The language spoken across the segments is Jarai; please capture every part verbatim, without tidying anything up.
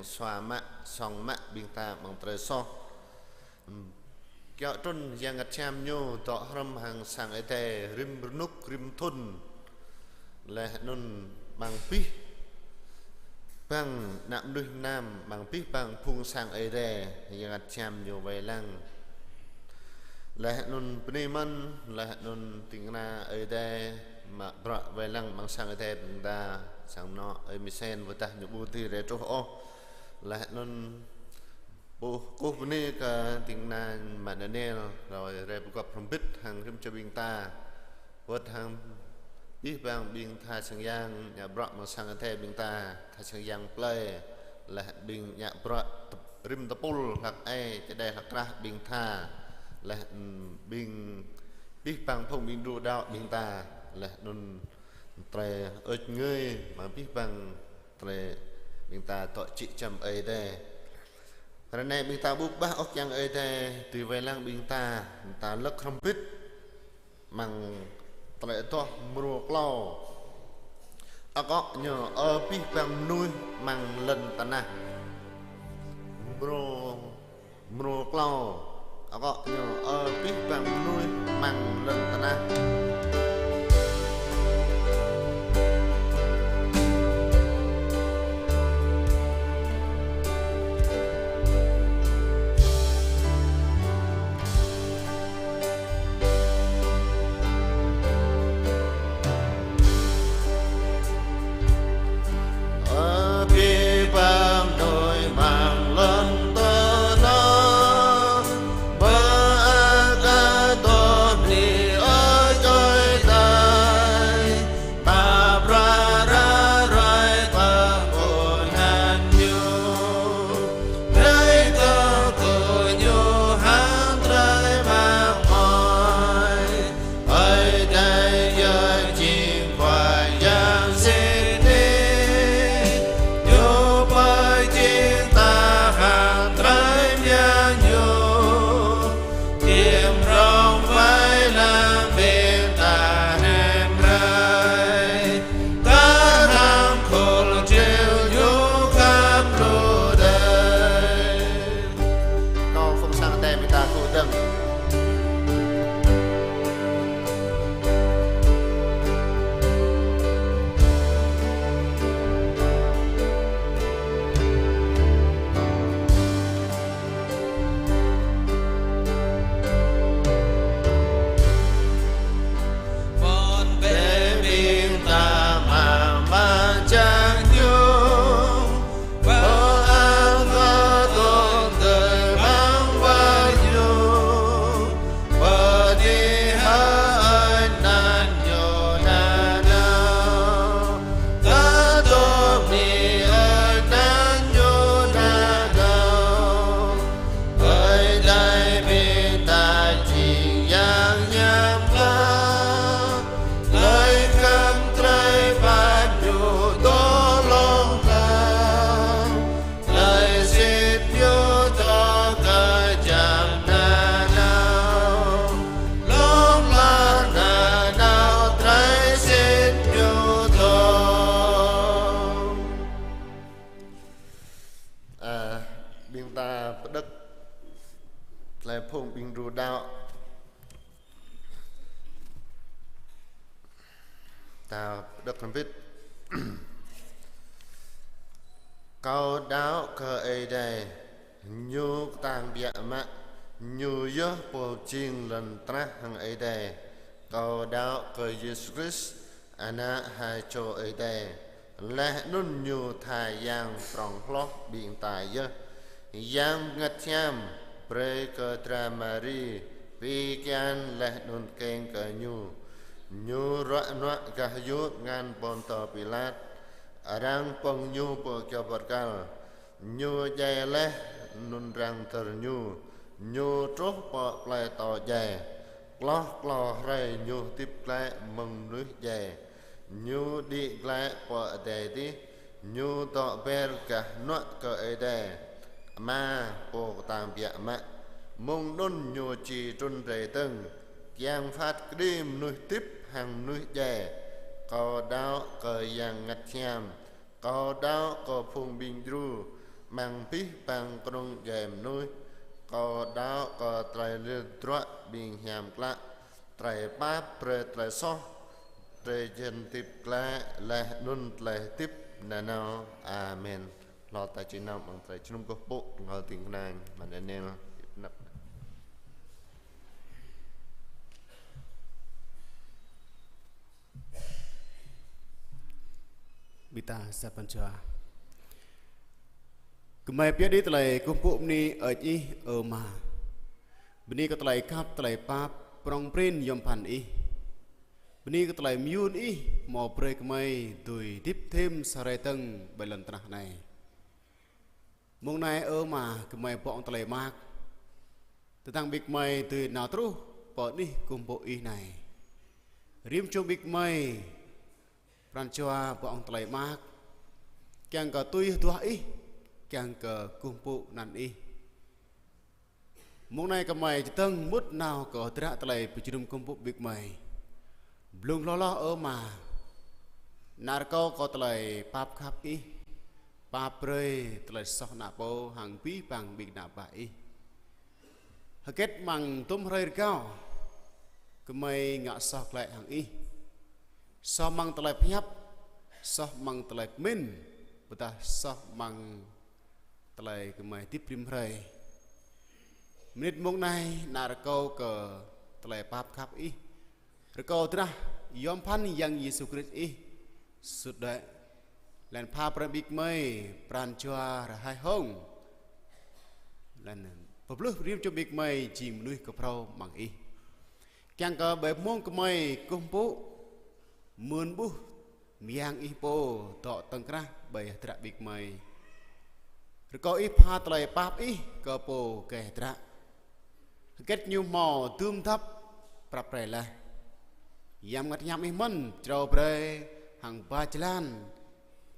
sua mă, song mă ƀing ta amăng tơlơi soh. Kiaŏ trŭn Yang Bơngăt Hiam Ñu dŏ hrŏm hăng Sang Ơi Adai rĭm rơnuk rĭm thŭn. Laih anŭn amăng abih bang ană mơnuih mơnam, amăng abih bang phung Sang Ơi Adai, Yang Bơngăt Hiam Ñu wai lăng. Laih anŭn bơni mơ̆n, laih anŭn ding kơna Ơi Adai mă bruă wai lăng amăng Sang Ơi Adai ƀing ta, sang anŏ Ơi Misen wơ̆t dah ñu ƀu dưi rai truh ôh. Laih anŭn ƀuh kơkuh bơni kơ ding kơna mă Daniel, rơi rai pơgop hrŏm hơbĭt hăng rĭm čô ƀing ta. Wơ̆t hăng abih bang ƀing tha sang yang ngă bruă amăng Sang Ơi Adai ƀing ta, tha sang yang plơi, laih ƀing ngă bruă tơ-, rĭm tơpul hlăk ai, čơđai hlăk krah ƀing ta, laih, ưm, ƀing abih bang phung ƀing đru đaŏ ƀing ta, laih anŭn tơlơi ơi ngơi, amăng abih bang tơlơi ƀing ta dŏ čĭ čăm Ơi Adai. Hrơi anai ƀing ta ƀuh bah ôh kiăng Ơi Adai dưi wai lăng ƀing ta, ƀing ta lơ̆k hrŏm hơbĭt amăng tơlơi adoh mrô klâo. Akŏ ñu: Ơ abih bang mơnuih amăng lŏn tơnah. Mrô, mrô klâo. Akŏ ñu: Ơ abih bang mơnuih amăng lŏn tơnah. Abih bang mơnuih amăng lŏn tơnah, bơak adoh bơni Ơi Adai, pap ră ră ruai pơpŭ anăn Ñu, brơi kơ tŭ Ñu hăng drơi mơak mơai. Ơi Adai yơh jing Khua Yang sĭt nik, Ñu pơjing ta hăng drơi mơyang Ñu, čiêm rông wai lăng ƀing ta hrĕm hrơi, kar hăng khul triu Ñu khăp lu đơi. Kâo phung sang Ơi Adai ƀing ta kơkuh dơ̆ng. Phŭn bĕ ƀing ta mă mă čang Ñu, pơang kơ tŏng tơi amăng wa Ñu, pơdih hơơč anăn Ñu nanao, kơ tŏng bơni anăn Ñu nanao. Ơi Adai ƀing ta jing Yang hiam klă, tơlơi khăp tơlơi pap Ñu dŏ hlŏng lar, tơlơi sĭt Ñu dŏ kơjăp nanao, hlŏng lar nanao tơlơi sĭt Ñu dŏ. Ơ, ƀing ta pơđŏk tơlơi phung ƀing đru đaŏ. Ta pơđŏk hrŏm hơbĭt. Kâo đaŏ kơ Ơi Adai, Ñu kơtang biă mă, Ñu yơh Pô pơjing lŏn tơnah hăng adai. Kâo đaŏ kơ Yêsu Krist, Ană ha čô Ơi Adai, laih anŭn Ñu tha Yang prŏng hloh ƀing ta yơh. Yang Bơngăt Hiam brơi kơ dra Mari pi kian laih anŭn keng kơ Ñu. Ñu ruă nuă gah yŭ tơngan Pôntô Pilat, arăng pơ̆ng Ñu pơ kyâo bơrkal. Ñu djai laih anŭn arăng dơr Ñu, Ñu truh pơ plơi atâo djai. Kloh klâo hrơi Ñu hơdip glaĭ mơ̆ng mơnuih djai. Ñu đĭ glaĭ pơ adai adih, Ñu dŏ ber gah hnuă kơ Ơi Adai Ama Pô kơtang biă mă. Mơ̆ng anŭn Ñu či trŭn rai dơ̆ng, kiăng phat kơđi mơnuih hơdip hăng mơnuih djai. Kâo đaŏ kơ Yang Bơngăt Hiam. Kâo đaŏ kơ phung ƀing djru, amăng abih bang kơnung djuai mơnuih. Kâo đaŏ kơ tơlơi lir druă ƀing hiam klă, tơlơi pap brơi tơlơi soh, drơi jăn hơdip glaĭ, laih anŭn tơlơi hơdip nanao. Amen. Hloh ta či nao amăng tơlơi jơnum kơkuh pơpŭ, ngă tĭng kơnang mơ̆ng Daniel. Ƀing ta sa pran jua. Gơmơi pơyơr đĭ tơlơi kơkuh pơpŭ bơni hơơč Ih, ơ Ama. Bơni kơ tơlơi khăp, tơlơi pap, prŏng prin yom pơphan Ih. Bơni kơ tơlơi mơyun Ih, hmâo brơi gơmơi dưi hơdip thêm sa hrơi dơ̆ng ƀơi lŏn tơnah anai. Mông anai, ơ Ama, gơmơi bŏ hăng tơlơi mơak. Tơdang ƀing gơmơi dưi nao truh pơ anih kơkuh pơpŭ Ih anai. Rĭm čô ƀing gơmơi, pran jua bŏ hăng tơlơi mơak, kiăng kơ tui hơduah Ih, kiăng kơ kơkuh pơpŭ anăn Ih. Mông anai gơmơi čơdơ̆ng mŭt nao kơ hơdră tơlơi pơjơnum kơkuh pơpŭ ƀing gơmơi. Blung hloh hloh, ơ Ama, nao rơkâo kơ tơlơi pap khăp Ih, pap brơi tơlơi soh ană pô hăng abih bang ƀing ană bă Ih. Hơget amăng dŭm hrơi rơgao, gơmơi ngă soh glaĭ hăng Ih. Soh amăng tơlơi pơhiăp, soh amăng tơlơi pơmĭn, ƀôdah soh amăng tơlơi gơmơi hơdip rĭm hrơi. Mơnit mông anai, nao rơkâo kơ tơlơi pap khăp Ih. Rơkâo drah yom pơphan Yang Yêsu Krist Ih sut đuaĭ. Laih anŭn pha brơi ƀing gơmơi pran jua rơhaih hông. Laih anŭn pơbluh rĭm čô ƀing gơmơi jing mơnuih kơphrâo amăng Ih. Kiăng kơ ƀơi mông gơmơi kơkuh pơpŭ, mơ̆n ƀuh mơyang Ih pô dŏ tŏng krah ƀơi hơdră ƀing gơmơi. Rơkâo Ih pha tơlơi pap Ih kơ pô geh hơdră. Hơget ñu hmâo dưm dăp prăp pre laih. Yang Bơngăt Hiam Ih mơ̆n črâo brơi hăng ba jơlan.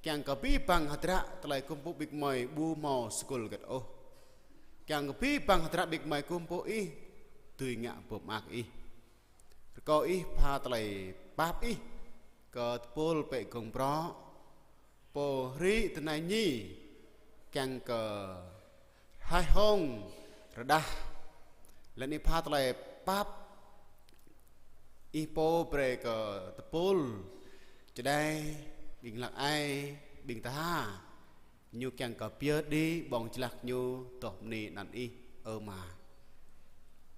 Kiăng kơ abih bang hơdră tơlơi kơkuh pơpŭ ƀing gơmơi ƀu hmâo skul hơget ôh. Kiăng kơ abih bang hơdră ƀing gơmơi kơkuh pơpŭ Ih dưi ngă pơmơak Ih. Rơkâo Ih pha tơlơi pap Ih kơ tơpul pĕ gông brŏ, pô hrĭ tơnai ñi, kiăng kơ rơhaih hông rơđah. Laih anŭn Ih pha tơlơi pap Ih pô brơi kơ tơpul čơđai, ƀing hlăk ai, ƀing tha. Ñu kiăng kơ pơyơr đĭ ƀơ̆ng jơlah ñu dŏ bơni anăn Ih, ơ Ama.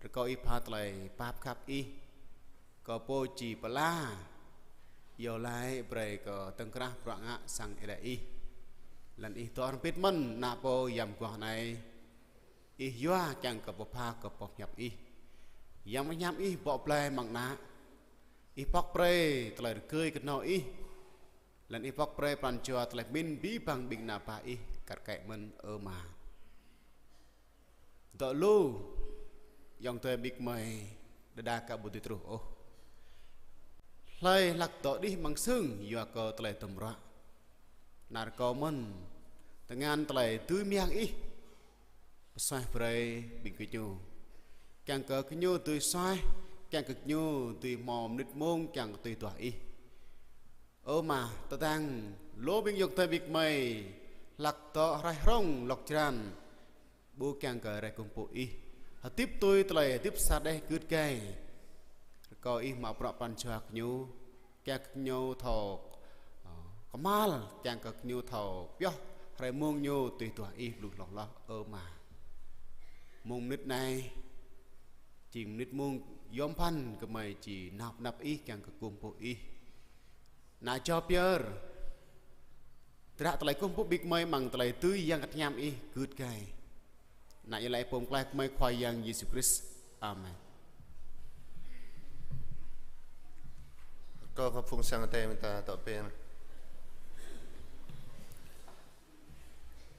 Rơkâo Ih pha tơlơi pap khăp Ih kơ pô či pơala, iâu laĭ brơi kơ tŏng krah bruă ngă sang Ơi Adai Ih. Laih anŭn Ih dŏ hrŏm hơbĭt mơ̆n ană pô yam mơguah anai. Ih yua kiăng kơ pơpha kơ boh hiăp Ih. Yang Bơngăt Hiam Ih bŏ blai amăng ană. Ih pŏk brơi tơlơi rơgơi kơnâo Ih. Laih anŭn Ih pŏk brơi pran jua tơlơi pơmĭn abih bang ƀing ană bă Ih kar kaĭ mơ̆n, ơ Ama. Dŏ lu ayŏng adơi ƀing gơmơi đơđa aka ƀu dưi truh ôh. Hlơi hlăk dŏ đih amăng sưng yua kơ tơlơi tơm ruă. Nao rơkâo mơ̆n, tơngan tơlơi dưi mơyang Ih pơsuaih brơi ƀing gơñu. Kiăng kơ gơñu dưi suaih, kiăng kơ gơñu dưi hmâo mơnit mông kiăng kơ tui duah Ih. Ơ Ama, tơdang lu ƀing ayŏng adơi ƀing gơmơi hlăk dŏ hrơi hrŏng lŏk jơran, ƀu kiăng kơ rai kơkuh pơpŭ Ih. Hơdip tui tơlơi hơdip sa đeh gưt gai. Rơkâo Ih mă bruă pran jua gơñu, kiăng kơ gơñu thâo, ơ, kơmăl, kiăng kơ gơñu thâo pioh hrơi mông ñu tui duah Ih blung hloh hloh, ơ Ama. Mông mơnit anai, jing mơnit mông yom pơphan gơmơi či nao pơ anăp Ih kiăng kơ kơkuh pơpŭ Ih. Ană jao pơyơr hơdră tơlơi kơkuh pơpŭ ƀing gơmơi amăng tơlơi dưi Yang Bơngăt Hiam Ih gưt gai. Ană iâu laĭ pô pơklaih gơmơi Khua Yang Yêsu Krist. Amen. Rơkâo kơ phung sang Ơi Adai ƀing ta dŏ pơ.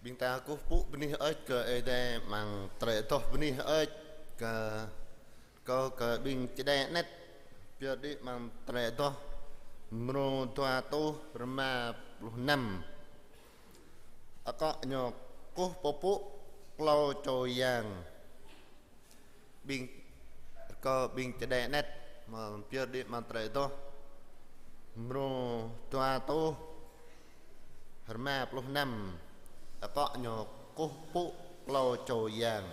Ƀing ta kơkuh pơpŭ bơni hơơč kơ Ơi Adai amăng tơlơi adoh bơni hơơč kơ Rơkâo kơ ƀing čơđai anet pơyơr đĭ amăng tơlơi adoh mrô dua rơtuh rơma pluh năm. Akŏ ñu kơkuh pơpŭ klâo čô yang. Ƀing, rơkâo ƀing čơđai anet mơ̆ pơyơr đĭ amăng tơlơi adoh mrô dua rơtuh rơma pluh năm. Akŏ ñu kơkuh pơpŭ hlâo čô yang.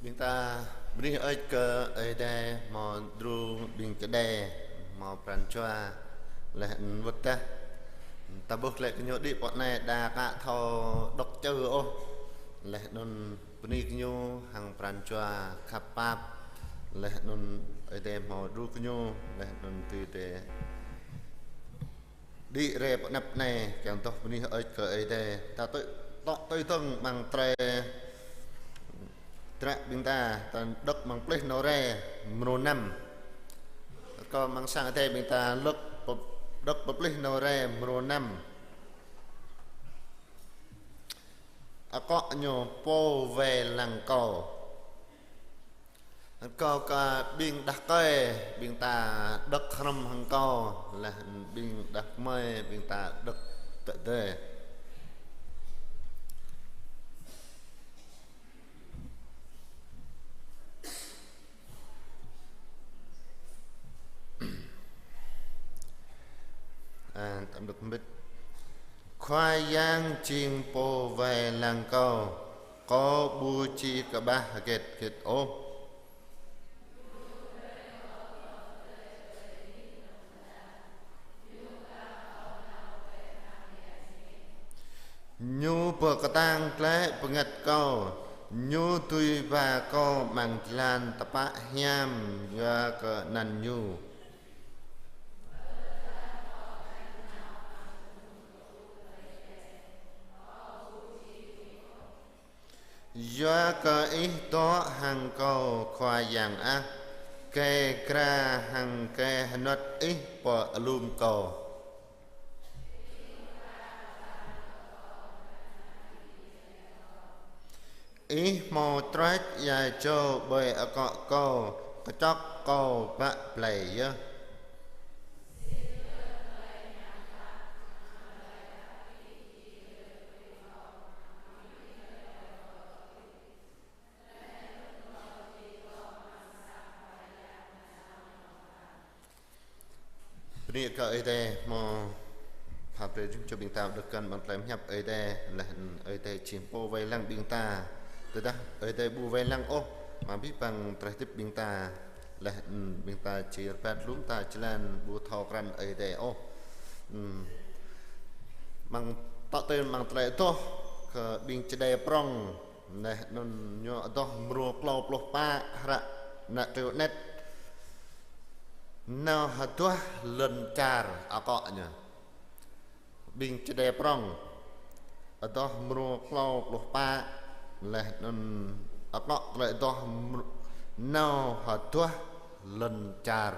Ƀing ta bơni hơơč kơ Ơi Adai hmâo đru ƀing čơđai hmâo pran jua laih anŭn wơ̆t tah. Ta ƀuh glaĭ kơ ñu đĭ pơ anai đa ka thâo đŏk čơ ôh. Laih anŭn bơni kơ ñu hăng pran jua khăp pap. Laih anŭn Ơi Adai hmâo đru kơ ñu, laih anŭn tui tê đĭ rai pơ anăp anai, kiăng tŏh bơni hơơč kơ Ơi Adai. Ta tui, tŏ tui tơ̆ng amăng tơlơi Tơdră ƀing ta, ta đŏk amăng Plih Nô Rai mrô năm. Kơ amăng sang Ơi Adai ƀing ta lơ̆k pơ-, đŏk pơ Plih Nô Rai mrô năm. Akŏ ñu Pô wai lăng kâo. Kâo kơ ƀing đah kơi, ƀing ta đŏk hrŏm hăng kâo, laih ƀing đah kơmơi, ƀing ta đŏk tơdơi. A, ta đŏk mĭt. Khua Yang jing Pô wai lăng kâo, kâo ƀu či kơƀah hơget-get ôh. Ñu pơkơtang glaĭ bơngăt kâo, ñu dưi ba kâo amăng jơlan tơpă hiam yua kơ anăn ñu. Yua kơ ih dŏ hăng kâo Khua Yang ah, gai gra hăng gai hơnuăt ih pơ alum kâo. Ih hmâo troč ia jâo ƀơi akŏ kâo, kơčŏk kâo bă blai yơh. Bơni kơ Ơi Adai hmâo pha brơi jum čô ƀing ta đŏk kăn amăng tơlơi pơhiăp Ơi Adai, laih anŭn Ơi Adai jing Pô wai lăng ƀing ta. Tơdah Ơi Adai ƀu wai lăng ôh, mă abih bang tơlơi hơdip ƀing ta, laih anŭn ƀing ta či rơbat lŏm ta jơlan ƀu thâo krăn Ơi Adai ôh. Ừm. Amăng tŏ tui amăng tơlơi adoh kơ ƀing čơđai prŏng, laih anŭn ñu adoh mrô klâo pluh pă hră ană triu anet. Nao hơduah lŏn čar akŏ ñu. Ƀing čơđai prŏng adoh mrô klâo pluh pă, laih anŭn akŏ tơlơi adoh mr-, nao hơduah lŏn čar.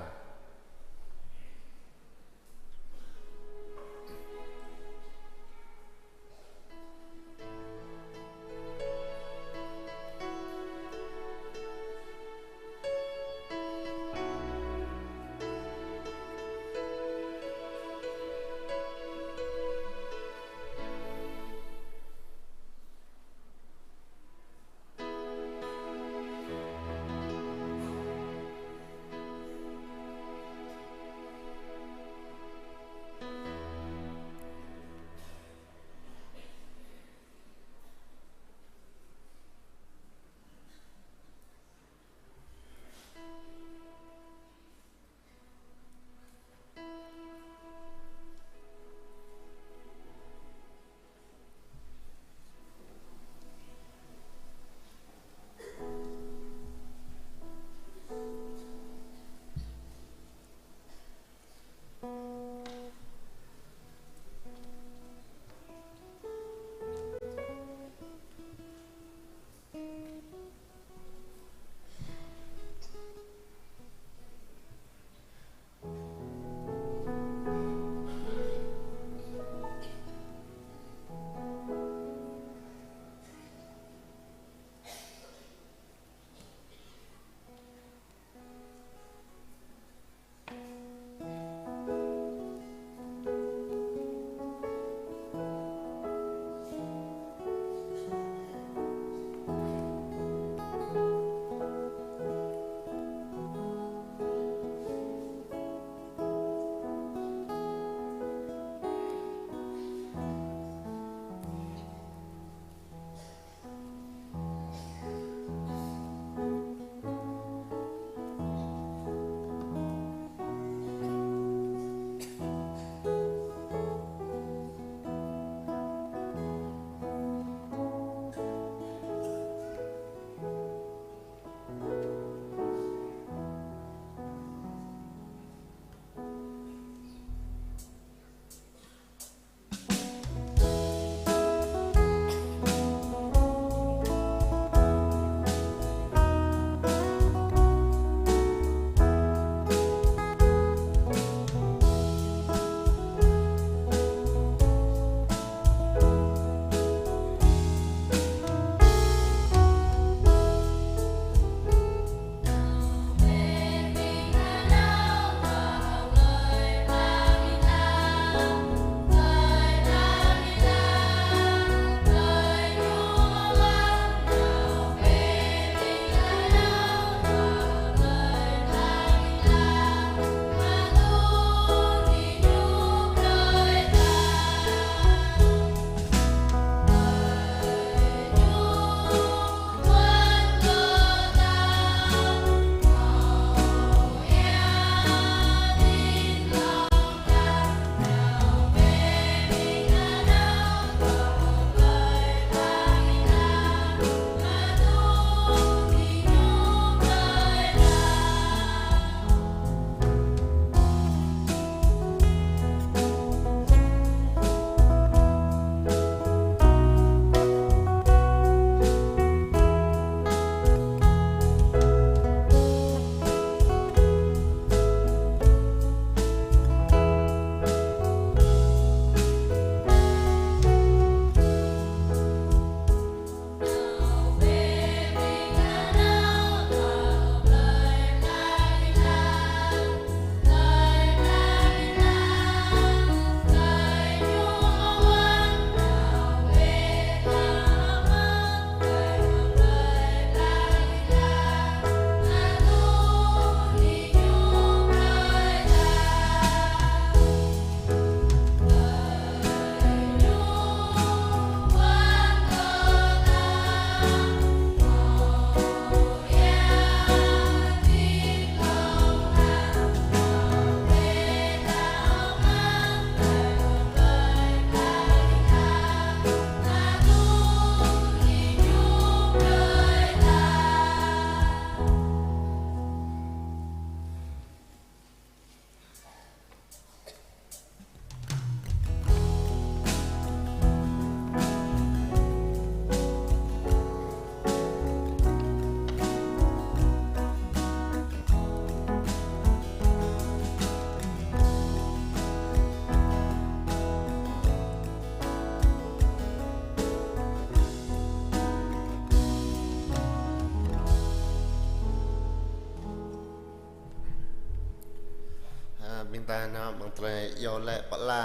Ƀing ta nao amăng tơlơi iâu laĭ pơala.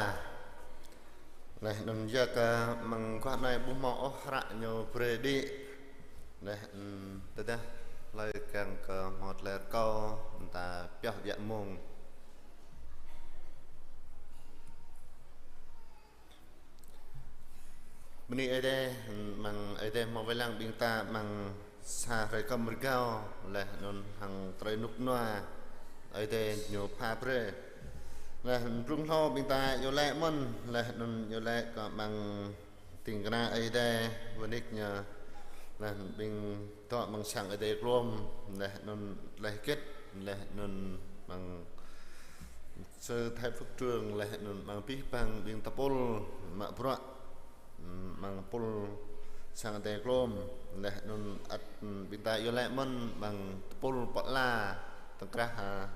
Laih anŭn yua kơ amăng guah anai ƀu hmâo ôh hră ñu brơi đĭ. Laih anŭn tơdah hlơi kiăng kơ hmâo tơlơi rơkâo, ƀing ta pioh biă mông. Bơni Ơi Adai, amăng Ơi Adai hmâo wai lăng ƀing ta amăng sa hrơi kơm rơgao, laih anŭn hăng tơlơi rơnŭk rơnua Ơi Adai ñu pha brơi. Laih anŭn blung hlâo ƀing ta iâu laĭ mơ̆n, laih anŭn iâu laĭ kơ amăng ding kơna Ơi Adai, wơnik ñu, laih anŭn ƀing dŏ amăng sang Ơi Adai glông, laih anŭn laih kĕt, laih anŭn amăng sư Thái Phước Trường, laih anŭn amăng abih bang ƀing tơpul mă bruă, amăng tơpul sang Ơi Adai glông, laih anŭn ăt ƀing ta iâu laĭ mơ̆n amăng tơpul pơala tơkrah ha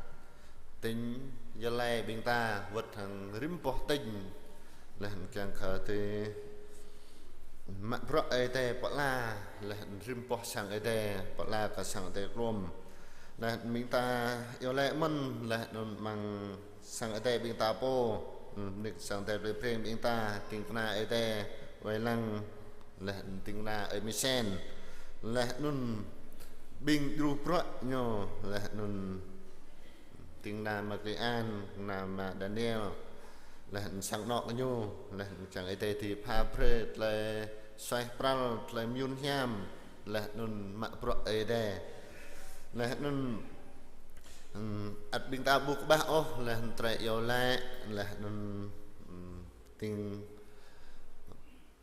tỉnh Gia Lai ƀing ta wơ̆t hăng rĭm boh tỉnh. Laih anŭn kiăng kơ tơ mă bruă Ơi Adai pơala, laih anŭn rĭm boh sang Ơi Adai pơala kơ sang Ơi Adai glông. Laih anŭn ƀing ta iâu laĭ mơ̆n, laih anŭn amăng sang Ơi Adai ƀing ta pô, nik sang Ơi Adai Plei Breng ƀing ta, ding kơna Ơi Adai wai lăng, laih anŭn ding kơna Ơi Misen, laih anŭn ƀing djru bruă ñu, laih anŭn ding kơna Mạc Thị An, kơna Mă Daniel, laih anŭn sang anŏ gơñu, laih anŭn kiăng Ơi Adai dưi pha brơi tơlơi suaih pral, tơlơi mơyun hiam, laih anŭn mă bruă Ơi Adai. Laih anŭn, ưm, ăt ƀing ta ƀu kơƀah ôh, laih anŭn tơlơi iâu laĭ, laih anŭn, ưm, ding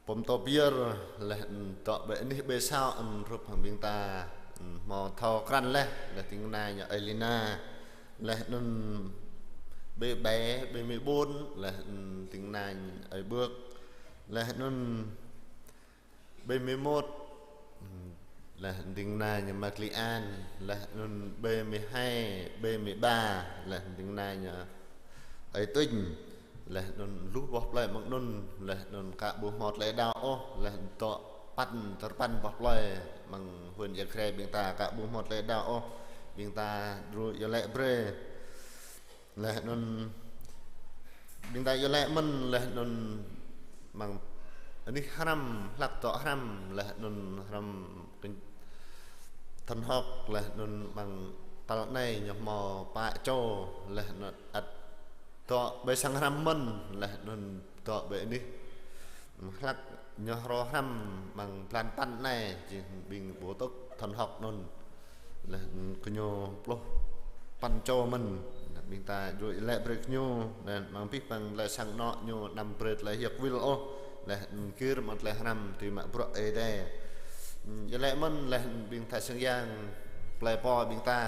pơm tơ pơyơr, laih anŭn dŏ ƀơi anih ƀơi sao, anŭn hrup hăng ƀing ta, ưm, hmâo thâo krăn laih, laih ding kơna ñu Ơi Lina, laih anŭn ƀơi ƀai, ƀơi mười bốn, laih anŭn ding kơna ñu Ơi Bưk, laih anŭn ƀơi mười một, laih ding kơna ñu Mạc Thị An, laih anŭn ƀơi mười hai, ƀơi mười ba, laih ding kơna ñu Ơi Tuñ, laih anŭn lu boh plơi amăng anŭn, laih anŭn aka ƀu hmâo tơlơi đaŏ ôh, laih anŭn dŏ păn, tơpăn boh plơi amăng huyện Ia Grai ƀing ta aka ƀu hmâo tơlơi đaŏ ôh, ƀing ta djru iâu laĭ brơi. Laih anŭn ƀing ta iâu laĭ mơ̆n, laih anŭn amăng anih hrăm, hlak dŏ hrăm, laih anŭn hrăm kơ-, thŭn hơ̆k, laih anŭn amăng tal anai ñu hmâo pă čô, laih anŭn ăt dŏ ƀơi sang hrăm mơ̆n, laih anŭn dŏ ƀơi anih hlak ñu hrô hrăm amăng blan păn anai, jing ƀing ƀu tŭk thŭn hơ̆k anŭn. Laih gơñu pluh păn čô mơ̆n. Ƀing ta djru iâu laĭ brơi gơñu, laih amăng abih bang tơlơi sang anŏ ñu anăm brơi tơlơi hiăk wĭl ôh. Laih gir amăng tơlơi hrăm dưi mă bruă Ơi Adai. Iâu laĭ mơ̆n, laih ƀing tha sang yang plơi pô ƀing ta,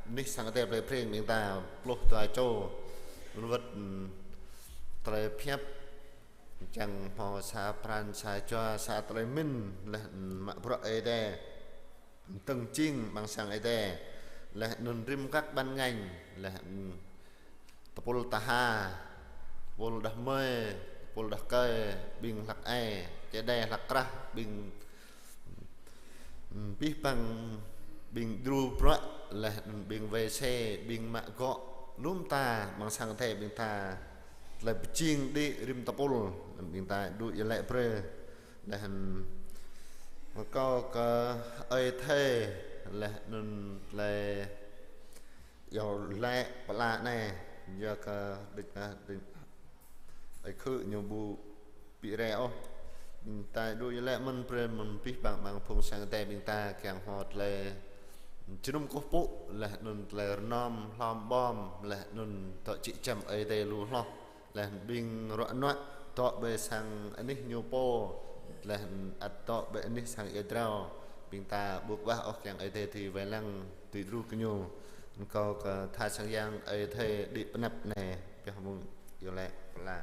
anih sang Ơi Adai Plei Breng ƀing ta, pluh dua čô. Mơ̆n wơ̆t, tơlơi pơhiăp čang hmâo sa pran, sa jua, sa tơlơi mĭn, laih mă bruă Ơi Adai. Tơ̆ng jing amăng sang Ơi Adai. Laih anŭn rĭm kăk ban ngành, laih anŭn tơpul taha, tơpul đah kơmơi, tơpul đah rơkơi, ƀing hlăk ai, čơđai hlăk krah, ƀing, ưm, abih bang ƀing djru bruă, laih anŭn ƀing wai se, ƀing mă gŏ, lŏm ta, amăng sang Ơi Adai ƀing ta, tơlơi pơjing đĭ rĭm tơpul, ƀing ta djru iâu laĭ brơi. Laih anŭn rơkâo kơ Ơi Thê, laih anŭn tơlơi iâu laĭ pơala anai, yua kơ đĭ, đĭ, Ơi Khư ñu ƀu pi rai ôh. Ta djru iâu laĭ mơ̆n brơi mơ̆n abih bang amăng phung sang Ơi Adai ƀing ta kiăng hmâo tơlơi jơnum kơkuh pơpŭ, laih anŭn tơlơi rơnom hlom ƀom, laih anŭn dŏ jĕ jăm Ơi Adai lu hloh. Laih ƀing ruă nuă dŏ ƀơi sang anih ñu pô, laih ăt dŏ ƀơi anih sang ia drao. Ƀing ta ƀu kơƀah ôh kiăng Ơi Adai dưi wai lăng, dưi djru kơ ñu. Rơkâo kơ tha sang yang Ơi Thê đĭ pơ anăp anai, pioh mông iâu laĭ pơala.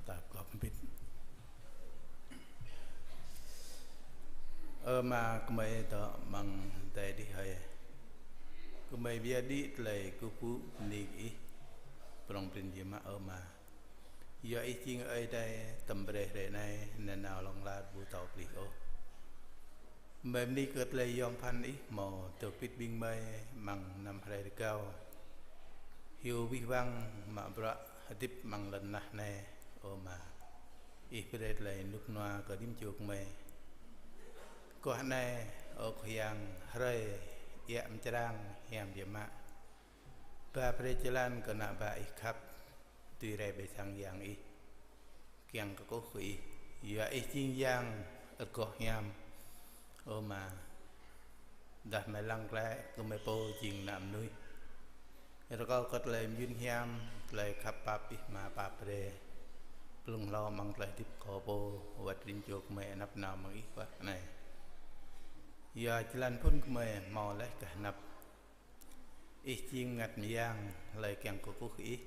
Ta kơkuh pơpĭt. Ơ Ama gơmơi dŏ amăng adai adih hơi. Gơmơi wơr đĭ tơlơi kơkuh pơpŭ bơni kơ Ih. prŏng prin biă mă, ơ Ama. Yua Ih jing Ơi Adai tơm brơi hrơi anai, nanao hlŏng lar ƀu thâo plih ôh. Gơmơi bơni kơ tơlơi yom pơphan Ih hmâo dŏ pĭt ƀing gơmơi amăng năm hrơi rơgao. Hyu wih wăng mă bruă hơdip amăng lŏn tơnah anai, ơ Ama. Ih brơi tơlơi rơnŭk rơnua kơ rĭm čô gơmơi. Guah anai, ơ Khua Yang, hrơi ia mčrang hiam biă mă. Ba brơi jơlan kơ ană bă Ih khăp, tui rai ƀơi sang Yang Ih, kiăng kơkuh kơ Ih. Yua Ih jing Yang rơgoh hiam, ơ Ama. Dah gơmơi lăng glaĭ, gơmơi pô jing ană mơnuih. Rơkâo kơ tơlơi mơyun hiam, tơlơi khăp pap Ih Ama pap brơi. Blung hlâo amăng tơlơi hơdip kâo pô, wơ̆t rĭm čô gơmơi anăp nao mơ̆ng Ih guah anai. Yua jơlan phŭn gơmơi hmâo laih gah anăp. Ih jing Bơngăt Mơyang, hlơi kiăng kơkuh kơ Ih,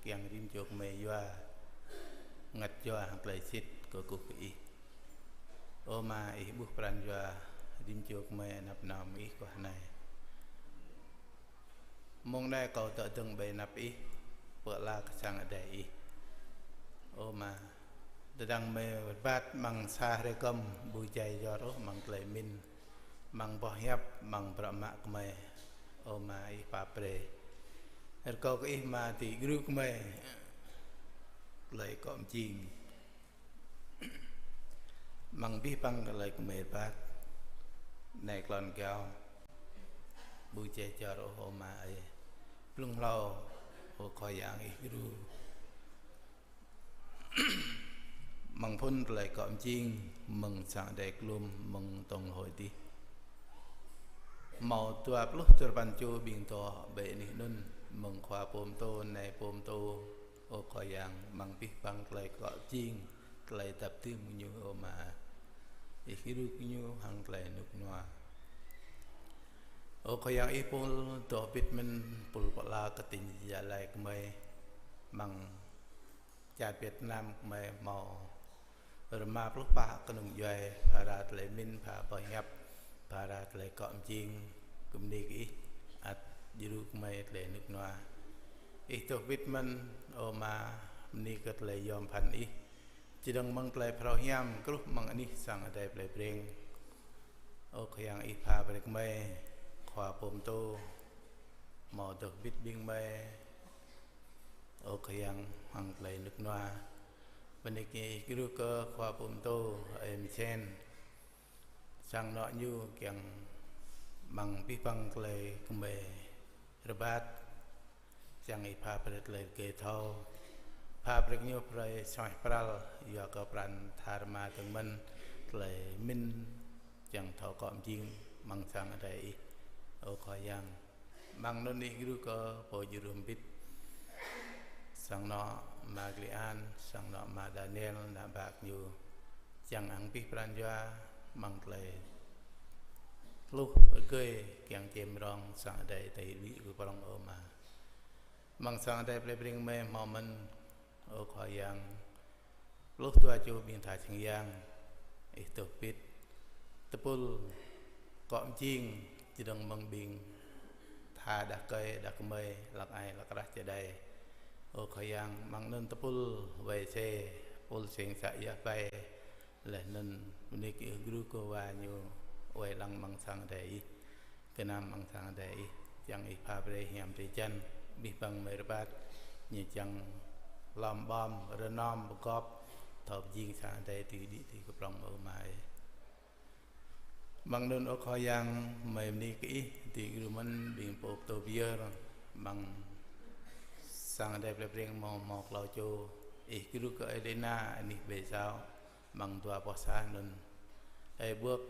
kiăng rĭm čô gơmơi yua bơngăt jua hăng tơlơi sĭt kơkuh kơ Ih. Ơ Ama, Ih ƀuh pran jua rĭm čô gơmơi anăp nao mơ̆ng Ih guah anai. Mông anai kâo dŏ dơ̆ng ƀơi anăp Ih, pơala kơ sang adai Ih. Ơ Ama, tơdang gơmơi rơbat amăng sa hrơi kơm, ƀu jai jor ôh amăng tơlơi pơmĭn, amăng boh hiăp, amăng bruă mă gơmơi. Ơ Ama, Ih pap brơi. Rơkâo kơ Ih Ama dưi djru gơmơi tơlơi akŏ mơjing amăng abih bang tơlơi gơmơi rơbat. Anai klon kâo, ƀu jai jor ôh, ơ Ama ơi. Blung hlâo, ơ Khua Yang, Ih djru amăng phŭn tơlơi akŏ mơjing, mơ̆ng sang adai klum, mơ̆ng tŏng hlôi adih. Hmâo dua pluh duarơpăn čô ƀing dŏ ƀơi anih anŭn, mơ̆ng khua pô pơtô, nai pô pơtô, ơ Khua Yang, amăng abih bang tơlơi akŏ mơjing, tơlơi dăp dưm gơñu, ơ Ama. Ih djru gơñu hăng tơlơi rơnŭk rơnua. Ơ Khua Yang, Ih pul dŏ pĭt mơ̆n, pul pơala kơ tỉnh Gia Lai gơmơi, amăng čar Việt Nam gơmơi hmâo rơma pluh pă kơnung djuai, phara tơlơi pơmĭn, phara boh hiăp, phara tơlơi akŏ mơjing, gơmơi bơni kơ Ih, ăt djru gơmơi tơlơi rơnŭk rơnua. Ih dŏ pĭt mơ̆n, ơ Ama, bơni kơ tơlơi yom pơphan Ih. Čơdơ̆ng mơ̆ng tơlơi phrâo hiam, truh mơ̆ng anih sang adai plei Breng. Ơ Khua Yang, Ih pha brơi kơ gơmơi, khua pô pơtô, hmâo dŏ pĭt ƀing gơmơi. Ơ Khua Yang, hăng tơlơi rơnŭk rơnua. Bơni kơ Ih djru kơ khua pô pơtô, ơi Misen. Sang anŏ ñu kiăng amăng abih bang tơlơi gơmơi rơbat. Kiăng Ih pha brơi tơlơi rơgơi thâo. Pha brơi kơ ñu brơi suaih pral, yua kơ pran tha rơma dơ̆ng mơ̆n tơlơi pơmĭn, kiăng thâo akŏ mơjing amăng sang adai Ih, ơ Khua Yang. Amăng anŭn Ih djru kơ pô djru hơbĭt. Sang anŏ Ama Klian, sang anŏ Ama Daniel, ană bă ñu. Kiăng hăng abih pran jua amăng tơlơi tluh rơgơi kiăng čem rong sang adai tơlơi đĭ kơ prŏng, ơ Ama. Amăng sang adai plei Breng gơmơi hmâo mơ̆n, ơ Khua Yang, pluh dua čô ƀing tha čang yang, Ih dŏ pĭt. Tơpul akŏ mơjing, čơdơ̆ng mơ̆ng ƀing tha đah kơi, đah kơmơi, hlăk ai, hlăk rah čơđai. Ơ Khua Yang, amăng anŭn tơpul wai se, pul seng să yah pai, laih anŭn bơni kơ Ih djru kơ wa ñu wai lăng amăng sang adai Ih. Gơnam amăng sang adai Ih, kiăng Ih pha brơi hiam drơi jăn, abih bang gơmơi rơbat, ñu kiăng lŏm ƀom, rơnom, pơgop, thâo pơjing sang adai tui đĭ tui kơ prŏng, ơ Ama ơi. Amăng anŭn, ơ Khua Yang, gơmơi bơni kơ Ih, dưi djru mơ̆n ƀing pô pơtô pơyơr, amăng sang adai plei Breng hmâo, hmâo klâo čô, Ih djru kơ Ơi Lena, anih ƀơi Sâo, amăng dua boh sa anŭn. Ơi Ƀuôk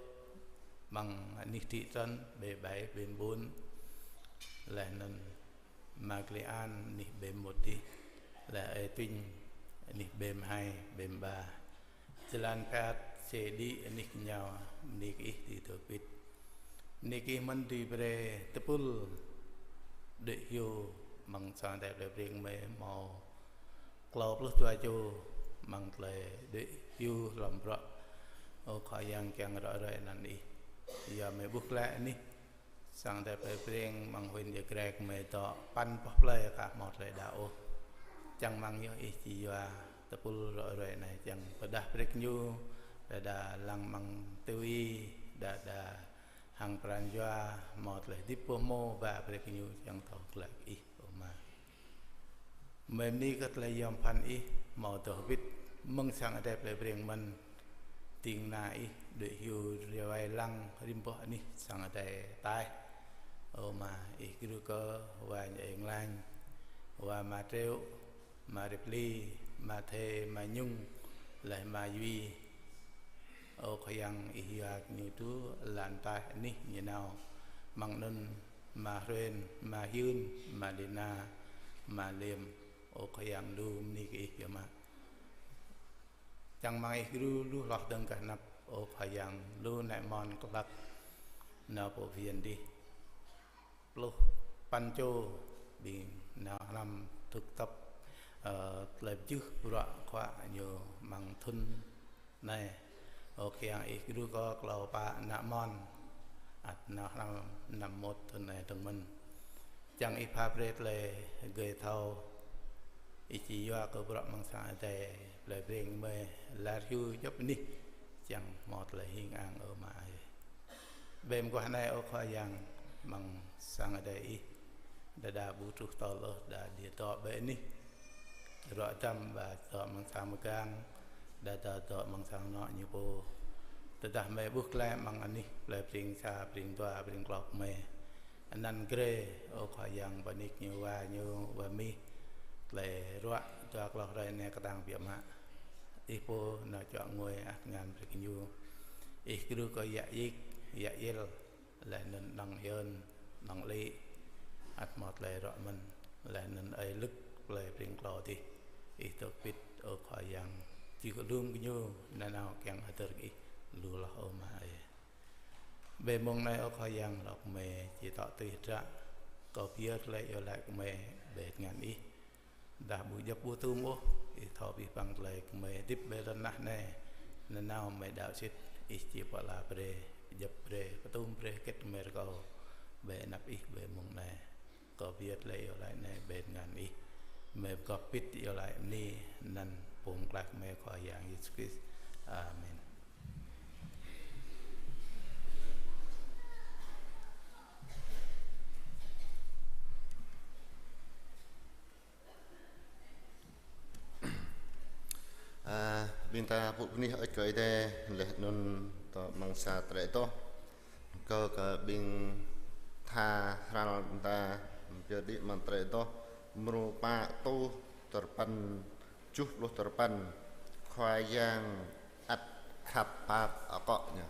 amăng anih thị trấn ƀơi ƀai, ƀơi ƀôn. Laih anŭn Ama Klian anih ƀơi mŭt adih. Laih Ơi Tuñ anih ƀơi mơhai, ƀơi mơƀa. Jơlan phat, sê đĭ anih kơnhâo, bơni kơ Ih dưi dŏ pĭt. Bơni kơ Ih mơ̆n dưi brơi tơpul đuaĭ hyu amăng sang adai plei Breng gơmơi hmâo klâo pluh dua čô amăng tơlơi đuaĭ hyu hlŏm bruă. Ơ Khua Yang, kiăng ră ruai anăn Ih. Yua gơmơi ƀuh glaĭ anih sang adai plei Breng amăng huyện Ia Grai gơmơi dŏ păn boh plơi aka hmâo tơlơi đaŏ ôh. Čang amăng yơh Ih či yua tơpul rŏ ruai anai, čang pơdah brơi kơ ñu, đơđa lăng amăng tui, đơđa hăng pran jua, hmâo tơlơi hơdip pơhmu ba brơi kơ ñu, čang thâo glăi kơ Ih, ơ Ama. Mơi bơni kơ tơlơi yom pơphan Ih, hmâo tơlơi hơbĭt mơ̆ng sang Adai plei Breng mơ̆n, ding kơna Ih đuaĭ hyu rai wai lăng rĭm boh anih sang Adai taih. Ơ Ama, Ih gru kơ wa Ơi Nglañ, wa Ama Triu, Ama Ripli, Ama Thê, Ama Nhung, laih Ama Yui. Ơ Khua Yang, Ih yua kơ ñu truh lăn taih anih ñu nao. Amăng anŭn Ama Hruen, Ama Hyưn, Ama Lina, Ama Liêm. Ơ Khua Yang, lu bơni kơ Ih biă mă. Čang amăng Ih gru lu hloh dơ̆ng gah anăp, ơ Khua Yang, lu nai mon kơhlăk nao pơ phiăn Ih. Pluh păn čô ƀing nao hrăm tŭk tŏp, ơ, tơlơi pơjưh bruă khuă ñu amăng thŭn anai. Ơ Khua Yang, Ih gru kơ klâo pă nai mon ăt nao hrăm năm mốt thŭn anai dơ̆ng mơ̆n. Čang Ih pha brơi tơlơi gơ̆ thâo, Ih či yua kơ bruă amăng sang Adai plei Breng mơi lar hyu djŏp anih, čang hmâo tơlơi hing ang, ơ Ama ơi. Ƀơi mơguah anai, ơ Khua Yang, amăng sang Adai Ih, đơđa ƀu truh tơl ôh, đa đĭ dŏ ƀơi anih. Rŏ dăm ba dŏ amăng sang mơgang, đa dŏ amăng sang anŏ ñu pô. Tơdah mơi ƀuh glaĭ amăng anih plei Breng sa, Breng dua, Breng klâo kơ mơi. Anăn grê, ơ Khua Yang, bơni kơ ñu wa ñu wa mih. Tơlơi ruă dua klâo hrơi anai kơtang biă mă. Ih pô nao čuă ngui ăt ngăn brơi kơ ñu. Ih gru kơ yă yik, yă yil, laih anŭn đăng yơn, đăng lĭ, ăt hmâo tơlơi ruă mơ̆n, laih anŭn ơi Lŭk plei Breng klâo dih. Ih dŏ pĭt, ơ Khua Yang, či kơ lum kơ ñu, nanao kiăng hơdơr kơ Ih lu hloh, ơ Ama ơi. Ƀơi mông anai, ơ Khua Yang, lŏk mơi či tŏ tui hơdră, kâo pơyơr tơlơi iâu laĭ kơ mơi ƀơi tơngan Ih. Dah ƀu djŏp ƀu tŭm ôh, Ih thâo abih bang tơlơi kơ mơi hơdip ƀơi lŏn tơnah anai. Nanao mơi đaŏ sĭt, Ih či pơala brơi, djŏp brơi, pơtŭm brơi hơget mơi rơkâo ƀơi anăp Ih ƀơi mông anai. Kâo pơyơr tơlơi iâu laĭ anai ƀơi tơngan Ih. Mơi pơgop pĭt iâu laĭ bơni anăn Pô Pơklaih kơ mơi Khua Yang Yêsu Krist. Amen. A, ƀing ta pŭ bơni hơơč kơ Ơi Adai, laih anŭn dŏ amăng sa tơlơi adoh. Kơ, kơ ƀing tha hrăl ƀing ta, pơyơr đĭ amăng tơlơi adoh, mrô pă rơtuh duapăn, tơjuh pluh duapăn, Khua Yang ăt khăp pap akŏ ñu.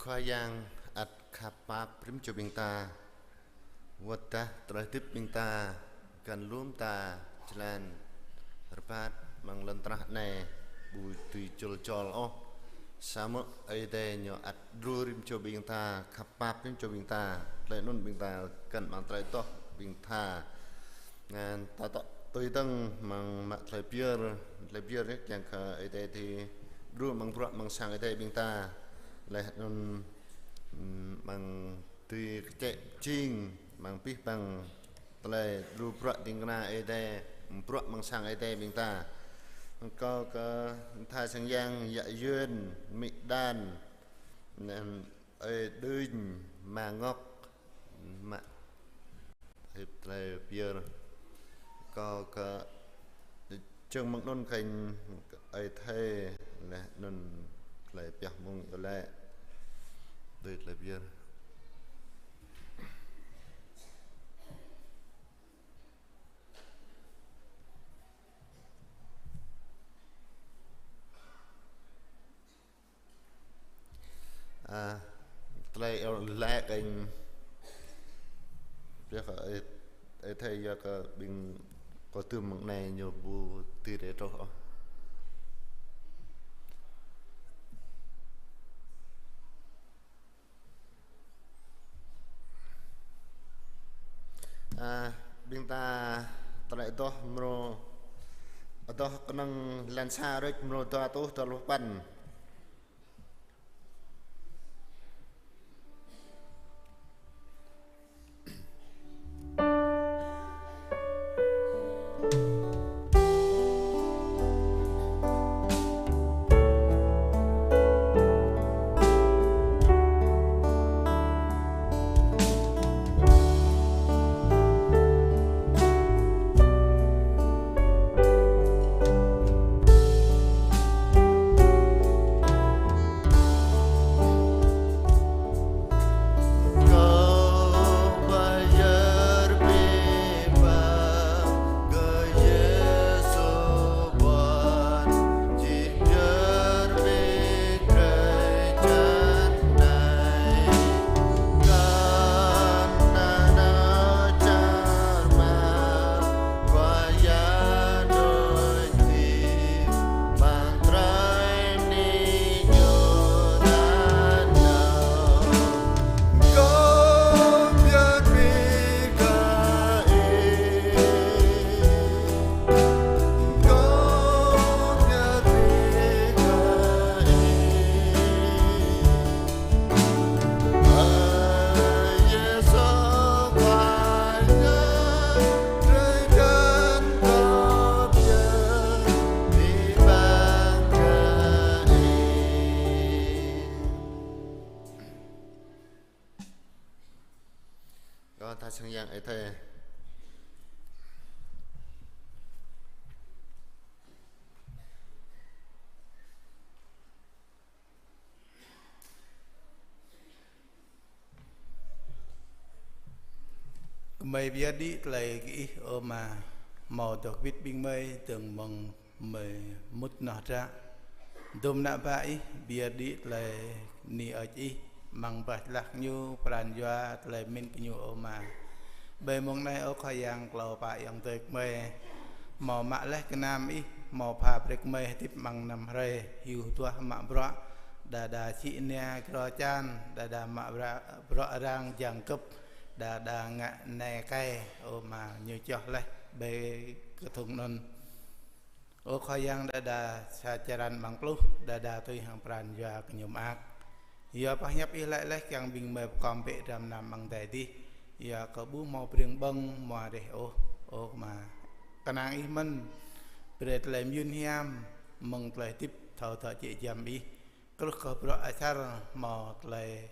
Khua Yang ăt khăp pap rĭm čô ƀing ta. Wơ̆t dah tơlơi hơdip ƀing ta, găn lŏm ta, jơlan rơbat amăng lŏn tơnah anai ƀu dưi jŭl jŏl ôh. Samơ̆ Ơi Adai ñu ăt djru rĭm čô ƀing ta, khăp pap rĭm čô ƀing ta. Tơlơi anŭn ƀing ta găn amăng tơlơi adoh ƀing ta. Ngăn ta tŏ tui dơ̆ng amăng mă tơlơi pơyơr, tơlơi pơyơr yơh, kiăng kơ Ơi Adai dưi djru amăng bruă amăng sang Ơi Adai ƀing ta. Laih anŭn, ừm, amăng tui kơčĕ jing, amăng abih bang tơlơi djru bruă ding kơna Ơi Adai, bruă amăng sang Ơi Adai ƀing ta. Kâo kơ tha sang yang Yă Yuan, Mĭ Đan, anŭn Ơi Đưnh, Ama Ngŏk, mă hip tơlơi pơyơr. Kâo kơ čơ̆ng mơ̆ng anŭn khănh Ơi Thê, laih anŭn tơlơi pioh mơ̆ng yơh lĕ. Tui tơlơi pơyơr. A, tơlơi iâu laĭ kơ ƀing, ƀiă kơ ơi, ơi thầy yua kơ ƀing kơ tơm mơ̆ng anai ñu ƀu tui rĕ truh ôh. A, ƀing ta tơlơi adoh mrô, adoh kơnơ̆ng lan sa rĕč mrô dua rơtuh dua pluh păn. Kơ tha sang yang ơi thầy. Gơmơi pơyơr đĭ tơlơi kơ Ih, ơ Ama, hmâo dŏ hơbĭt ƀing gơmơi dơ̆ng mơ̆ng gơmơi mŭt noh hră. Dŭm ană bă Ih pơyơr đĭ tơlơi bơni hơơč Ih, amăng bah jơlah gơñu, pran jua, tơlơi pơmĭn gơñu, ơ Ama. Ƀơi mông anai, ơ Khua Yang, klâo pă ayŏng adơi gơmơi hmâo mă laih gơnam Ih, hmâo pha brơi gơmơi hơdip amăng năm hrơi, hyu duah mă bruă, đơđa sĭ nia grô čan, đơđa mă bruă, bruă arăng jăng kơ̆p, đơđa ngă nai kai, ơ Ama, ñu čoh laih ƀơi kơthŭng anŭn. Ơ Khua Yang, đơđa sa črăn amăng pluh, đơđa tui hăng pran jua gơñu mơak. Yua pơhiăp Ih laĭ laih kiăng ƀing gơmơi pơkom bĕ dram gơnam amăng adai adih. Yua kơ ƀu hmâo breng ƀơ̆ng hmua reh ôh, ơ Ama. Kơnang Ih mơ̆n, brơi tơlơi mơyun hiam, mơ̆ng tơlơi hơdip thâo dŏ jĕ giăm Ih. Truh kơ bruă asar hmâo tơlơi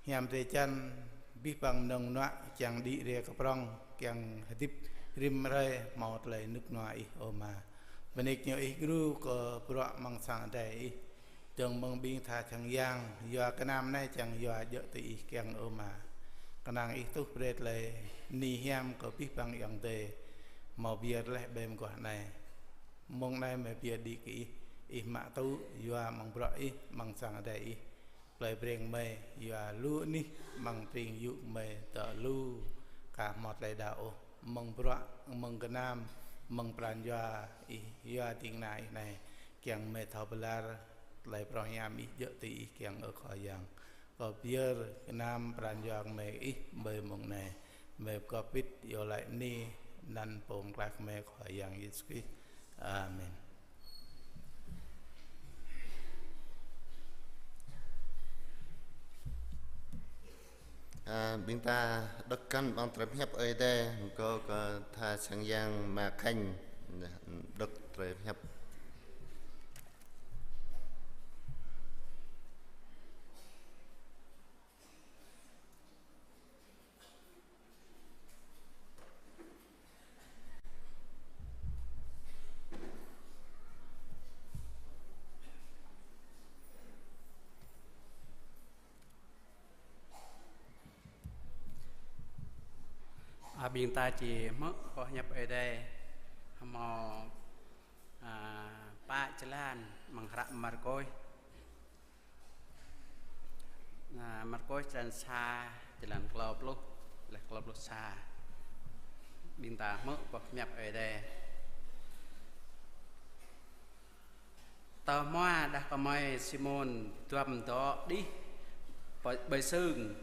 hiam drơi jăn, abih bang mơnơ̆ng mơnuă kiăng đĭ rai kơ prŏng, kiăng hơdip rĭm hrơi hmâo tơlơi rơnŭk rơnua Ih, ơ Ama. Bơni kơ ñu Ih djru kơ bruă amăng sang adai Ih. Dơ̆ng mơ̆ng ƀing tha sang yang, yua gơnam anai kiăng yua djơ̆ tui Ih kiăng, ơ Ama. Kơnang Ih tuh brơi tơlơi bơni hiam kơ abih bang ayŏng adơi hmâo pơyơr laih ƀơi mơguah anai. Mông anai gơmơi pơyơr đĭ kơ Ih, Ih mă tŭ, yua amăng bruă Ih, amăng sang adai Ih. Tơlơi breng mơi yua lu anih amăng pring yŭ mơi tơ lu, kah hmâo tơlơi đaŏ ôh, mơ̆ng bruă, mơ̆ng gơnam, mơ̆ng pran jua ih yua ding kơna ih anai, kiăng mơi thâo pơlar tơlơi pơrơhiam ih djơ̆ tui ih kiăng, ơ Khua Yang. Kâo pơyơr gơnam pran jua mơi ih ƀơi mông anai, mơi pơgop pĭt iâu laĭ bơni anăn Pô Pơklaih mơi Khua Yang Yêsu Krist. Amen. À, ƀing ta đŏk găn amăng tơlơi pơhiăp Ơi Adai, mơ̆ng kơ tha sang yang Ama Khanh đŏk tơlơi pơhiăp. À, ƀing ta či hmư̆ boh hiăp Ơi Adai hmâo, à, pă jơlan amăng hră Markôs. Nah, Markôs črăn sa, jơlan klâo pluh, laih klâo pluh sa. Ƀing ta hmư̆ boh hiăp Ơi Adai. Tơhmua đah kơmơi Simôn duăm dŏ đih ƀơi, ƀơi sưng,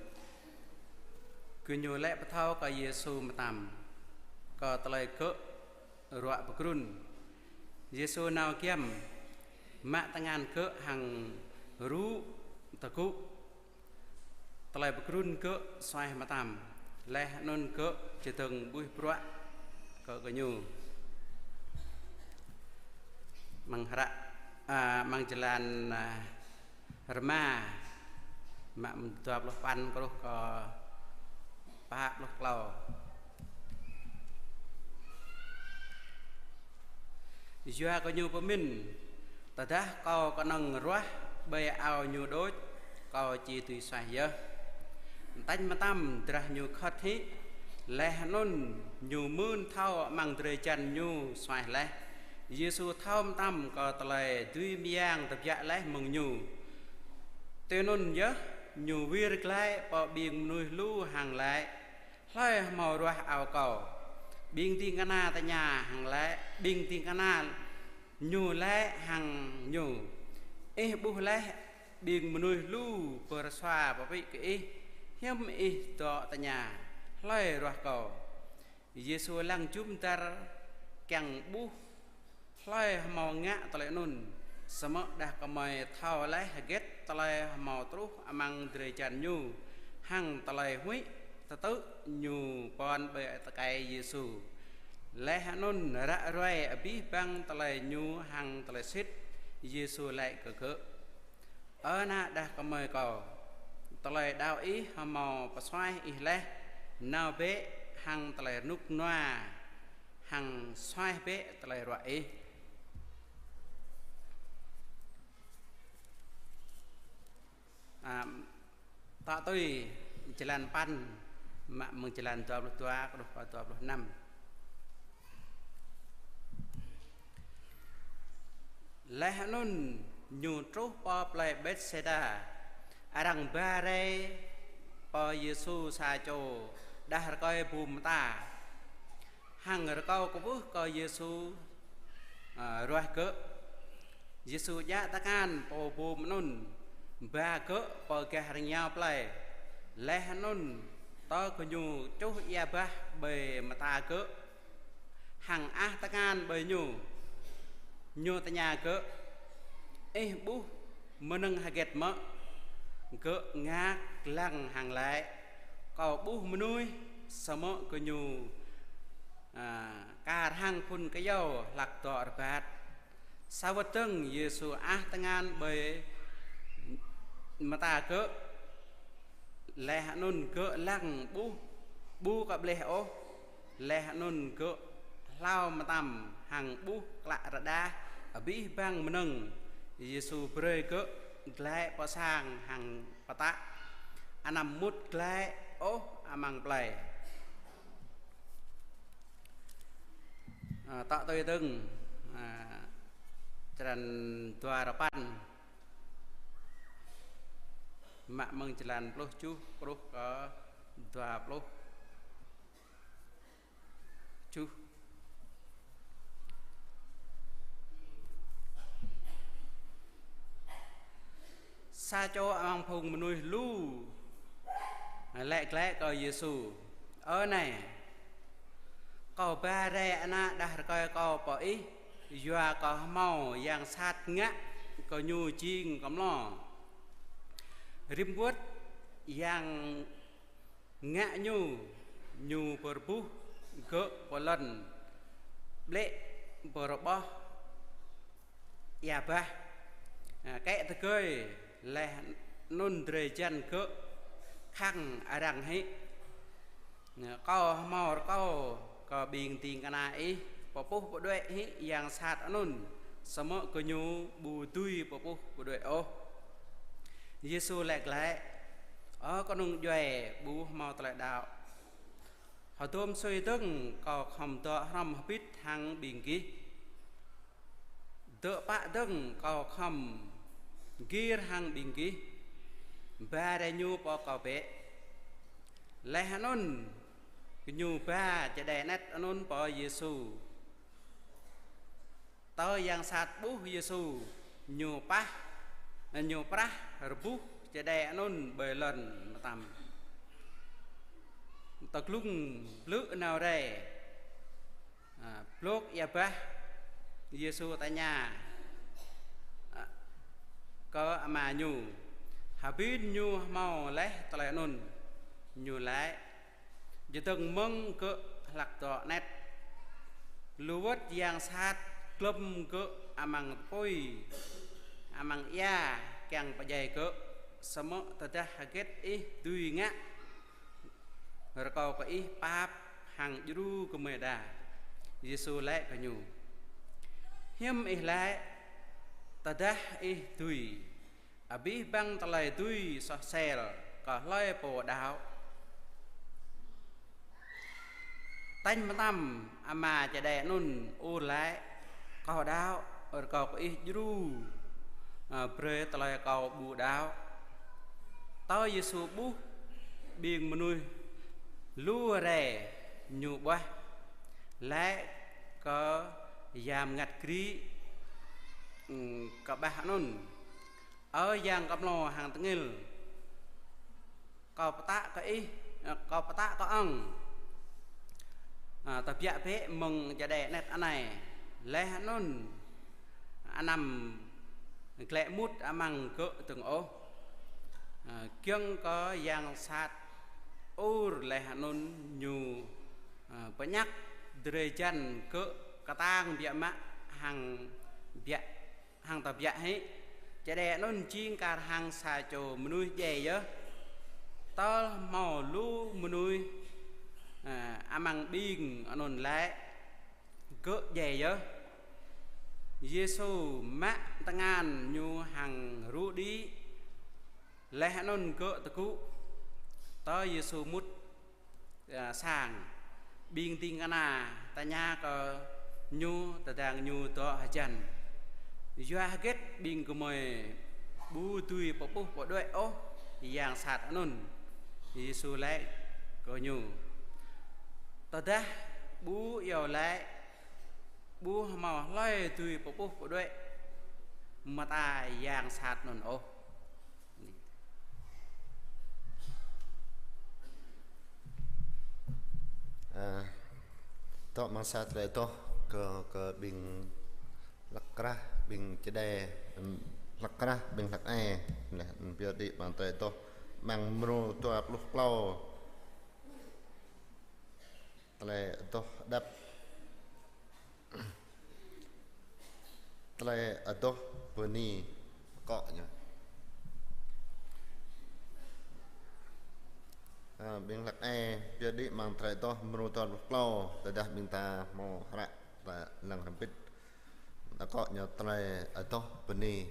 gơñu laĭ pơthâo kơ Yêsu mơtam, kơ tơlơi gơ̆ ruă pơgrŭn. Yêsu nao giăm, mă tơngan gơ̆ hăng rŭ tơgŭ. Tơlơi pơgrŭn gơ̆ suaih mơtam, laih anŭn gơ̆ čơdơ̆ng ƀuih bruă kơ gơñu. Amăng hră, à, amăng jơlan, à, Rơma, mă dua pluh păn truh kơ pă pluh klâo. Yua kơ ñu pơmĭn, tơdah kâo kơnơ̆ng ruah ƀơi ao ñu đôč, kâo či dưi suaih yơh. Tañ mơtam drah ñu khŏt hĭ, laih anŭn ñu mưn thâo amăng drơi jan ñu suaih laih. Yêsu thâo mơtam kơ tơlơi dưi mơyang tơbiă laih mơ̆ng ñu. Tui anŭn yơh, ñu wir glaĭ pơ ƀing mơnuih lu hăng laĭ: Hlơi hmâo ruah ao kâo? Ƀing ding kơna tơña hăng laĭ, ƀing ding kơna ñu laĭ hăng ñu: Ih ƀuh laih ƀing mơnuih lu pơrơsua pơpĭ kơ ih, hiư̆m ih dŏ tơña: Hlơi ruah kâo? Yêsu lăng jum dar kiăng ƀuh hlơi hmâo ngă tơlơi anŭn. Samơ̆ đah kơmơi thâo laih hơget tơlơi hmâo truh amăng drơi jan ñu, hăng tơlơi huĭ tơtư̆ ñu pơ̆n ƀơi tơkai Yêsu. Laih anŭn ră ruai abih bang tơlơi ñu hăng tơlơi sĭt, Yêsu laĭ kơ gơ̆: Ơ ană đah kơmơi kâo, tơlơi đaŏ ih hmâo pơsuaih ih laih, nao bĕ hăng tơlơi rơnŭk rơnua, hăng suaih bĕ tơlơi ruă ih. À, tŏ tui jơlan păn, mă mơ̆ng jơlan dua pluh dua truh kơ dua pluh năm. Laih anŭn ñu truh pơ plơi Betsaida, arăng ba rai pơ Yêsu sa čô đah rơkơi bum mơta, hăng rơkâo kwưh kơ Yêsu, à, ruah gơ̆. Yêsu djă̱ tơngan pô bum anŭn, ba gơ̆ pơ gah rơngiao plơi. Laih anŭn tơ gơñu čuh ia bah ƀơi mơta gơ̆, hăng ăh tơngan ƀơi ñu. Ñu tơña gơ̆: Ih ƀuh mơnơ̆ng hơget mơ̆? Gơ̆ ngă lăng hăng laĭ: Kâo ƀuh mơnuih. Samơ̆ gơñu, à, kar hăng phŭn kơyâo hlăk dŏ rơbat. Sa wơ̆t dơ̆ng Yêsu ăh tơngan ƀơi mơta gơ̆. Laih anŭn gơ̆ lăng ƀuh ƀu kơ ƀlĕh ôh. Laih anŭn gơ̆ hlao mơtam hăng ƀuh klă rơđah abih bang mơnơ̆ng. Yêsu brơi gơ̆ glaĭ pơ sang hăng pơtă, anăm mŭt glaĭ ôh amăng plơi. À, tŏ tui dơ̆ng, à, črăn dua rơpăn. Mă mơ̆ng jơlan pluh tơjuh truh kơ dua pluh tơjuh. Sa čô amăng phung mơnuih lu laĭ glaĭ kơ Yêsu: Ơ Nai, kâo ba rai ană đah rơkơi kâo pơ Ih, yua kơ hmâo yang sat ngă kơ ñu jing kơmlô. Rĭm wơ̆t yang ngă ñu, ñu pơrơbuh gơ̆ pơ lŏn, blĕ pơrơƀoh ia bah, a, kĕ tơgơi, laih anŭn drơi jăn gơ̆ khăng arăng hĭ. Kâo hmâo rơkâo kơ ƀing ding kơna Ih pơpuh pơđuaĭ hĭ yang sat anŭn, samơ̆ gơñu ƀu dưi pơpuh pơđuaĭ ôh. Yêsu laĭ glaĭ: Ơ kơnung djuai ƀu hmâo tơlơi đaŏ! Hơdôm sui dơ̆ng kâo khŏm dŏ hrŏm hơbĭt hăng ƀing gih. Dơ̆ pă dơ̆ng kâo khŏm gir hăng ƀing gih. Ba rai ñu pơ kâo bĕ. Laih anŭn gơñu ba čơđai anet anŭn pơ Yêsu. Tơ yang sat ƀuh Yêsu, ñu pah, ñu prah rơbuh čơđai anŭn ƀơi lŏn mơtam. Tơglŭng blư̆ nao rai, a, blŏk ia bah, Yêsu tơña, a, kơ ama ñu: Hơbĭn ñu hmâo laih tơlơi anŭn? Ñu laĭ: Čơdơ̆ng mơ̆ng gơ̆ hlak dŏ anet. Lu wơ̆t yang sat glŏm gơ̆ amăng tơpui, amăng ia kiăng pơdjai gơ̆. Samơ̆ tơdah hơget Ih dưi ngă, rơkâo kơ Ih pap hăng djru gơmơi đa. Yêsu laĭ kơ ñu: Hiư̆m Ih laĭ: Tơdah Ih dưi? Abih bang tơlơi dưi soh sel kơ hlơi pô đaŏ. Tañ mơtam ama čơđai anŭn ur laĭ: Kâo đaŏ, rơkâo kơ Ih djru, a, brơi tơlơi kâo ƀu đaŏ. Tơ Yêsu ƀuh ƀing mơnuih lu rai, ñu ƀuah, laĭ kơ yang mơngăt krĭ, ưm, kơƀah anŭn: Ơ yang kơmlô hăng tơngil, kâo pơtă kơ ih, ơ, kâo pơtă kơ ŏng, a, tơbiă bĕ mơ̆ng čơđai anet anai, laih anŭn anăm glaĭ mŭt amăng gơ̆ dơ̆ng ôh. A, giŏng kơ yang sat ur laih anŭn ñu, a, pơñăk drơi jăn gơ̆ kơtang biă mă hăng biă hăng tơbiă hĭ. Čơđai anŭn jing kar hăng sa čô mơnuih djai yơh. Tơl hmâo lu mơnuih, a, amăng ƀing anŭn laĭ gơ̆ djai yơh. Yêsu mă tơngan ñu hăng rŭ đĭ, laih anŭn gơ̆ tơgŭ. Tơ Yêsu mŭt, a, sang, ƀing ding kơna tơña kơ ñu tơdang ñu dŏ hơjăn: Yua hơget ƀing gơmơi ƀu dưi pơpuh pơđuaĭ ôh yang sat anŭn? Yêsu laĭ kơ ñu: Tơdah ƀu iâu laĭ, ƀu hmâo hlơi dưi pơpuh pơđuaĭ mơta yang sat anŭn ôh. A, tŏ mơ̆ng sa tơlơi adoh kơ, kơ ƀing hlăk krah, ƀing čơđai, hlăk krah, ƀing hlăk ai, laih anŭn pioh đĭ mơ̆ng tơlơi adoh mơ̆ng mrô dua pluh klâo. Tơlơi adoh đăp. Tơlơi adoh bơni akŏ ñu. A, ƀing hlăk ai pioh đĭ mơ̆ng tơlơi adoh mrô dua pluh klâo, tơdah ƀing ta hmâo hră ta lăng hrŏm hơbĭt. Akŏ ñu tơlơi adoh bơni.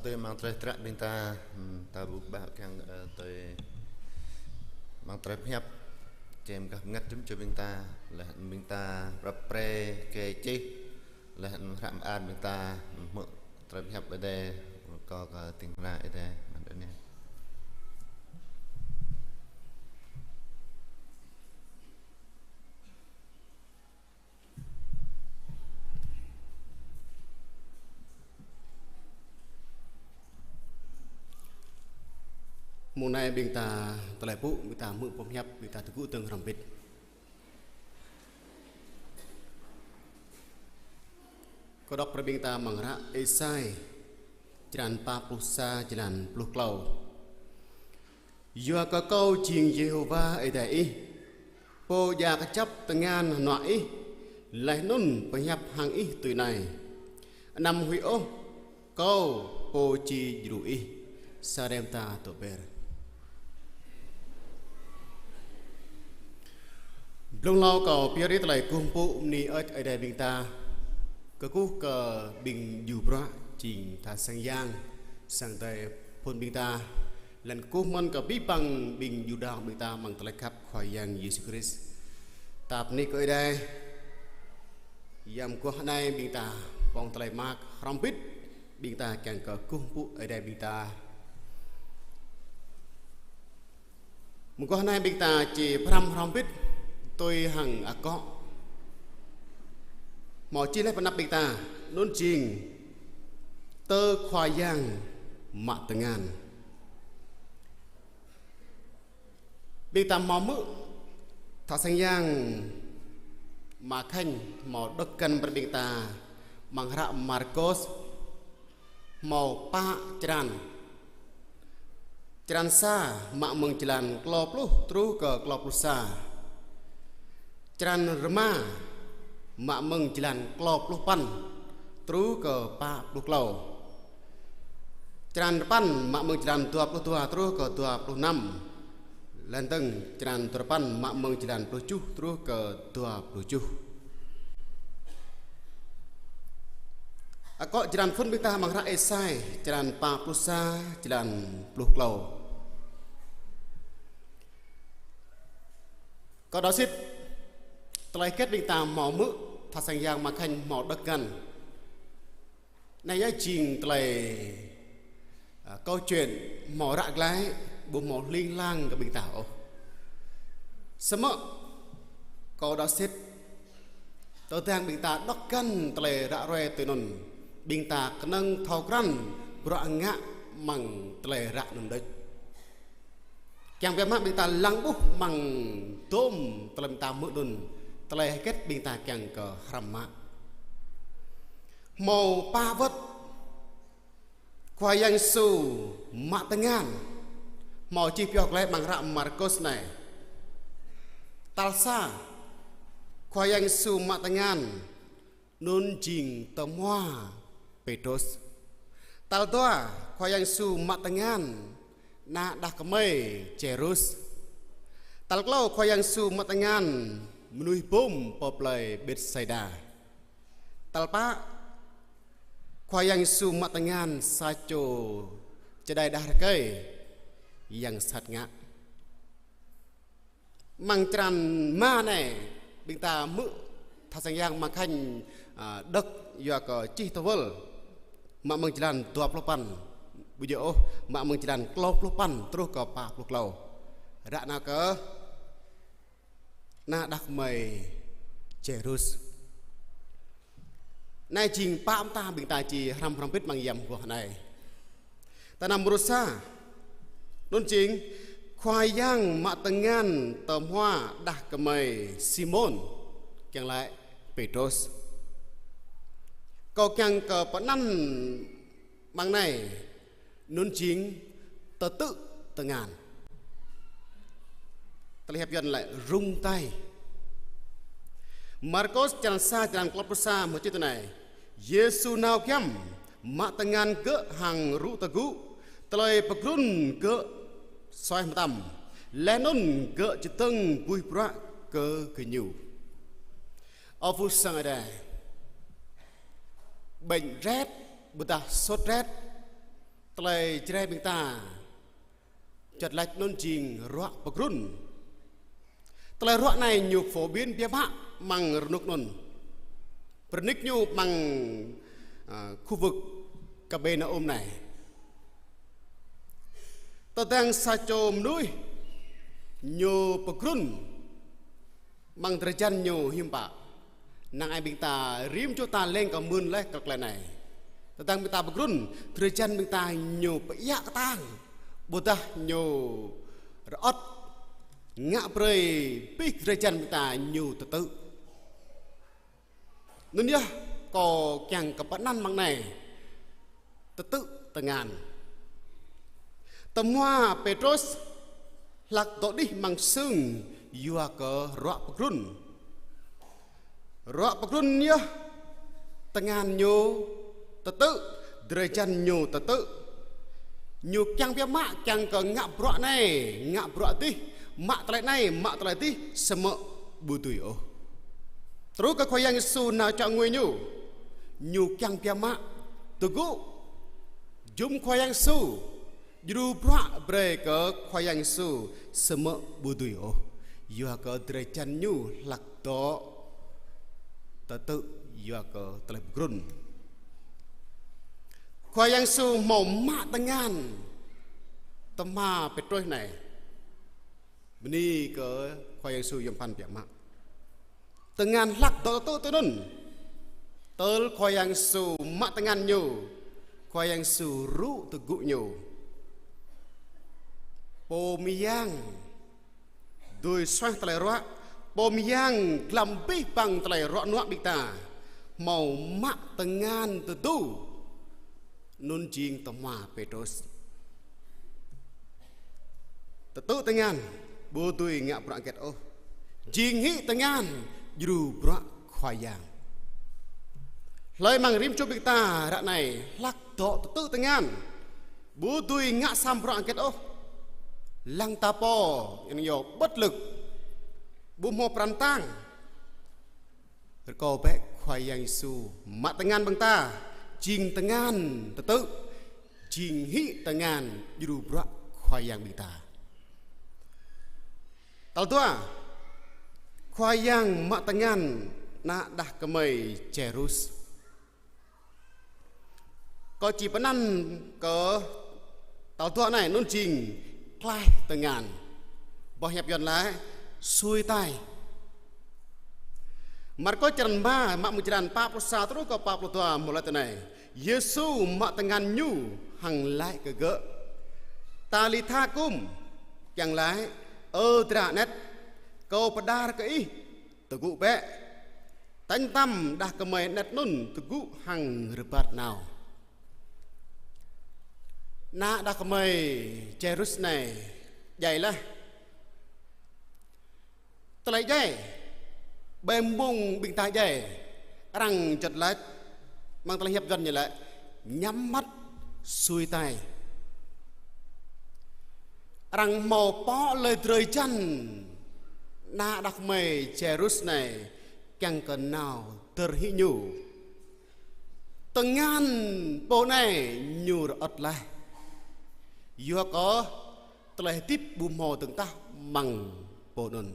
Tui amăng tơlơi tơlă ƀing ta, hm, ta ƀuh ƀă kiăng, ơ, tui amăng tơlơi pơhiăp, čem gah bơngăt jum čô ƀing ta, laih anŭn ƀing ta prăp pre kơ čih, laih anŭn hră mơar ƀing ta, hm, hmư̆ tơlơi pơhiăp Ơi Adai, kơ kơ tĭng hla Ơi Adai, mơ̆ng anai. Mông anai ƀing ta tơlơi pŭ, ƀing ta hmư̆ boh hiăp, ƀing ta tơgŭ dơ̆ng hrŏm hơbĭt. Kâo đŏk brơi ƀing ta amăng hră Êsai, črăn pă pluh sa, črăn pluh klâo. Yua kơ Kâo jing Yêhôwa Ơi Adai ih, Pô djă kơjăp tơngan hơnuă ih, laih anŭn pơhiăp hăng ih tui anai: Anăm huĭ ôh, Kâo pô či djru ih. Sa rem ta tŏ ber. Blung hlâo kâo pơyơr tơlơi kơkuh pơpŭ bơni hơơč Ơi Adai ƀing ta, kơkuh kơ ƀing djru bruă jing tha sang yang, sang Ơi Adai phŭn ƀing ta, laih anŭn kơkuh mơ̆n kơ abih bang ƀing djru dơ̆ng ƀing ta amăng tơlơi khăp Khua Yang Yêsu Krist. Ta bơni kơ Ơi Adai, yam mơguah anai ƀing ta pŏng tơlơi mơak hrŏm hơbĭt, ƀing ta kiăng kơ kơkuh pơpŭ Ơi Adai ƀing ta. Mơguah anai ƀing ta či pơhrăm hrŏm hơbĭt tui hăng akŏ. Hmâo čih laih pơ anăp ƀing ta, anŭn jing tơ Khua Yang mă tơngan. Ƀing ta hmâo hmư̆ tha sang yang mă khanh hmâo đŏk găn brơi ƀing ta amăng hră Markôs hmâo pă črăn. Črăn sa mă mơ̆ng jơlan klâo pluh truh kơ klâo pluh sa. Črăn rơma mă mơ̆ng jơlan klâo pluh păn truh kơ pă pluh klâo. Črăn rơpăn mă mơ̆ng jơlan dua pluh dua truh kơ dua pluh năm. Laih dơ̆ng črăn duarơpăn mă mơ̆ng jơlan pluh tơjuh truh kơ dua pluh tơjuh. Akŏ jơlan phŭn ƀing ta amăng hră Êsai, črăn pă pluh sa, jơlan pluh klâo. Kâo đaŏ sĭt, tơlơi hơget ƀing ta hmâo hmư̆ tha sang yang mă khanh hmâo đŏk găn. Anai yơh jing tơlơi, à, câu chuyện hmâo ră glaĭ, ƀu hmâo hling hlang kơ ƀing ta ôh. Samơ̆ kâo đaŏ sĭt, tơdang ƀing ta đŏk găn tơlơi ră ruai tui anŭn, ƀing ta kơnơ̆ng thâo krăn bruă ngă amăng tơlơi ră anŭn đôč. Kiăng biă mă ƀing ta lăng ƀuh amăng dôm tơlơi ƀing ta hmư̆ anŭn, tơlơi hơget ƀing ta kiăng kơ hrăm mă. Hmâo pă wơ̆t Khua Yang Yêsu mă tơngan, hmâo čih pioh glaĭ amăng hră Markôs anai. Tal sa, Khua Yang Yêsu mă tơngan, anŭn jing tơhmua Pêtrôs. Tal dua, Khua Yang Yêsu mă tơngan ană đah kơmơi Jairus. Tal klâo, Khua Yang Yêsu mă tơngan mơnuih bum pơ plơi Bêtsaida. Tal pă, Khua Yang Yêsu mă tơngan sa čô čơđai đah rơkơi yang sat ngă. Amăng črăn rơma anai, ƀing ta hmư̆ tha sang yang mă khanh, à, đŏk yua kơ čih tơwơl. Mă mơ̆ng jơlan dua pluh păn, ƀu djơ̆ ôh, mă mơ̆ng jơlan klâo pluh păn truh kơ pă pluh klâo. Ră anai kơ ană đah kơmơi Jairus. Anai jing pă mơta ƀing ta či hrăm hrŏm hơbĭt amăng yam mơguah anai. Tal năm, mrô sa, anŭn jing Khua Yang mă tơngan tơhmua đah kơmơi Simôn, kiăng laĭ Pêtrôs. Kâo kiăng kơ pơanăn amăng anai, anŭn jing tơtư̆ tơngan. Tơlơi hiăp Yuan laĭ rung tay. Markôs črăn sa, črăn klâo pluh sa hmâo čih tui anai: Yêsu nao giăm, mă tơngan gơ̆ hăng rŭ tơgŭ, tơlơi pơgrŭn gơ̆ suaih mơtam, laih anŭn gơ̆ čơdơ̆ng buih bruă kơ gơñu. Ơ phung sang Ơi Adai, bệnh rét, ƀôdah sốt rét, Tơlơi Jrai ƀing ta juăt laĭ anŭn jing ruă pơgrŭn. Tơlơi ruă anai ñu phổ biến biă mă amăng rơnŭk anŭn. Pơrơnik ñu amăng, à, khu vực Kapernum anai. Tơdang sa čô mơnuih ñu pơgrŭn amăng drơi jan ñu hiư̆m pă. Năng ai ƀing ta rĭm čô ta leng kơ mưn laih kơ tơlơi anai. Tơdang ƀing ta pơgrŭn, drơi jan ƀing ta ñu pơiă kơtang, ƀôdah ñu rơŏt, ngă brơi abih drơi jan ƀing ta ñu tơtư̆. Anŭn yơh kâo kiăng kơ pơanăn amăng anai. Tơtư̆ tơngan. Tơhmua Pêtrôs hlak dŏ đih amăng sưng yua kơ ruă pơgrŭn. Ruă pơgrŭn yơh tơngan ñu tơtư̆, drơi jan ñu tơtư̆. Ñu kiăng biă mă, kiăng kơ ngă bruă anai, ngă bruă adih, mă tơlơi anai, mă tơlơi adih, samơ̆ ƀu dưi ôh. Truh kơ Khua Yang Yêsu nao čŏ ngui ñu, ñu kiăng biă mă, tơgŭ jum Khua Yang Yêsu, djru bruă brơi kơ Khua Yang Yêsu, samơ̆ ƀu dưi ôh. Yua kơ drơi jan ñu hlak dŏ tơtư̆ yua kơ tơlơi pơgrŭn. Khua Yang Yêsu hmâo mă tơngan tơhmua Pêtrôs anai. Bơni kơ Khua Yang Yêsu yom pơphan biă mă. Tơngan hlak dŏ tơtư̆ tui anŭn. Tơl Khua Yang Yêsu mă tơngan ñu, Khua Yang Yêsu rŭ tơgŭ ñu. Pô mơyang dưi suaih tơlơi ruă, pô mơyang glăm abih bang tơlơi ruă nuă ƀing ta, hmâo mă tơngan tơdu. Anŭn jing tơhmua Pêtrôs. Tơtư̆ tơngan, ƀu dưi ngă bruă hơget ôh. Jing hĭ tơngan, djru bruă Khua Yang. Hlơi amăng rĭm čô ƀing ta ră anai, hlak dŏ tơtư̆ tơngan, ƀu dưi ngă sam bruă hơget ôh. Lăng ta pô, ñu yơh bất lực, ƀu hmâo pran tang. Rơkâo bĕ Khua Yang Yêsu mă tơngan ƀing ta, jing tơngan tơtư̆, jing hĭ tơngan djru bruă Khua Yang ƀing ta. Tal dua, Khua Yang mă tơngan ană đah kơmơi Jairus. Kâo či pơanăn kơ tal dua anai, anŭn jing klaih tơngan. Boh hiăp Yuan laĭ sui tai. Markôs črăn rơma, mă mơ̆ng črăn pă pluh sa truh kơ pă pluh dua hmâo laĭ tui anai: Yêsu mă tơngan ñu hăng laĭ kơ gơ̆: Talitha kum, kiăng laĭ: Ơ dra anet, kâo pơđar kơ ih, tơgŭ bĕ. Tañ tăm đah kơmơi anet anŭn tơgŭ hăng rơbat nao. Ană đah kơmơi Jairus anai djai laih. Tơlơi djai, ƀơi mông ƀing ta djai, arăng juăt laĭ, amăng tơlơi hiăp Yuan ñu laĭ: nhắm mắt, sui tai. Arăng hmâo pŏk lơi drơi jan ană đah kơmơi Jairus anai kiăng kơ nao dơr hĭ ñu. Tơngan pô anai ñu rơŏt laih. Yua kơ tơlơi hơdip ƀu hmâo dơ̆ng tah amăng pô anŭn.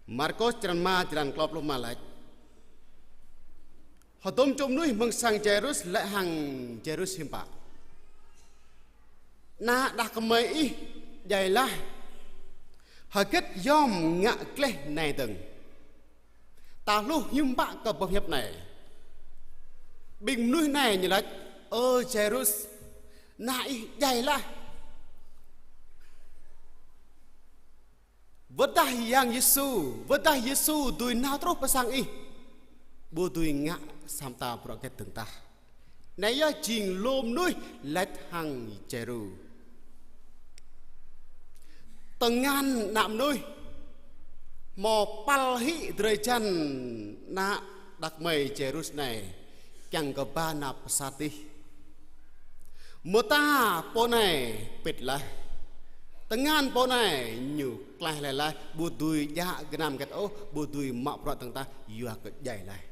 Markôs črăn rơma, črăn klâo pluh rơma laĭ: Hơdôm čô mơnuih mơ̆ng sang Jairus laĭ hăng Jairus hiư̆m pă: Ană đah kơmơi ih djai laih. Hơget yom ngă gleh anai dơ̆ng? Ta hluh hiư̆m pă kơ boh hiăp anai? Ƀing mơnuih anai ñu laĭ: Ơ Jairus, ană ih djai laih. Wơ̆t dah Yang Yêsu, wơ̆t dah Yêsu dưi nao truh pơ sang ih, ƀu dưi ngă sa mơta bruă hơget dơ̆ng tah. Anai yơh jing lu mơnuih laĭ hăng Jairus. Tơngan ană mơnuih hmâo păl hĭ drơi jan ană đah kơmơi Jairus anai, kiăng kơ ba nao pơsat dih. Mơta pô anai pĭt laih. Tơngan pô anai ñu klaih laih laih, ƀu dưi djă gơnam hơget ôh, ƀu dưi mă bruă dơ̆ng tah, yua kơ djai laih.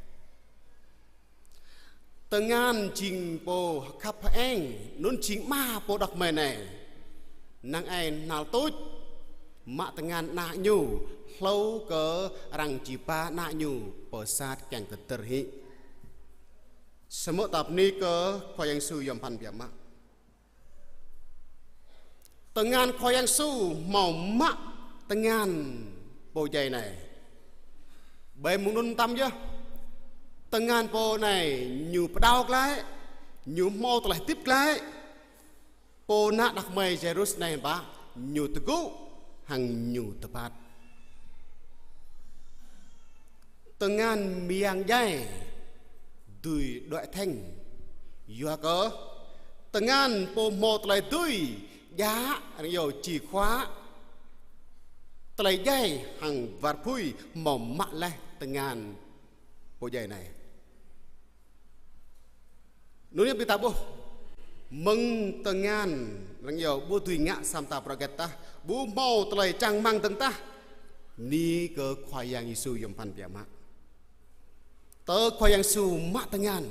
Tơngan jing pô khăp hơeng, anŭn jing ama pô đah kơmơi anai. Năng ai hnal tuč, mă tơngan ană ñu, hlâo kơ arăng či ba ană ñu pơ sat kiăng kơ tơdơr hĭ. Samơ̆ ta bơni kơ Khua Yang Yêsu yom pơphan biă mă. Tơngan Khua Yang Yêsu hmâo mă tơngan pô djai anai. Ƀơi mông anŭn tăm yơh. Tơngan pô anai ñu pơđao glaĭ, ñu hmâo tơlơi hơdip glaĭ. Pô ană đah kơmơi Jairus anai ƀă, ñu tơgŭ, hăng ñu tơpăt. Tơngan mơyang djai dưi đuaĭ thĕng. Yua kơ tơngan pô hmâo tơlơi dưi djă, arăng iâu chìa khóa tơlơi djai hăng war apui hmâo mă laih tơngan pô djai anai. Anŭn yơh ƀing ta ƀuh mơ̆ng tơngan arăng iâu ƀu dưi ngă sa mơta bruă hơget tah, ƀu hmâo tơlơi čang rơmang dơ̆ng tah, bơni kơ Khua Yang Yêsu yom pơphan biă mă. Tơ Khua Yang Yêsu mă tơngan,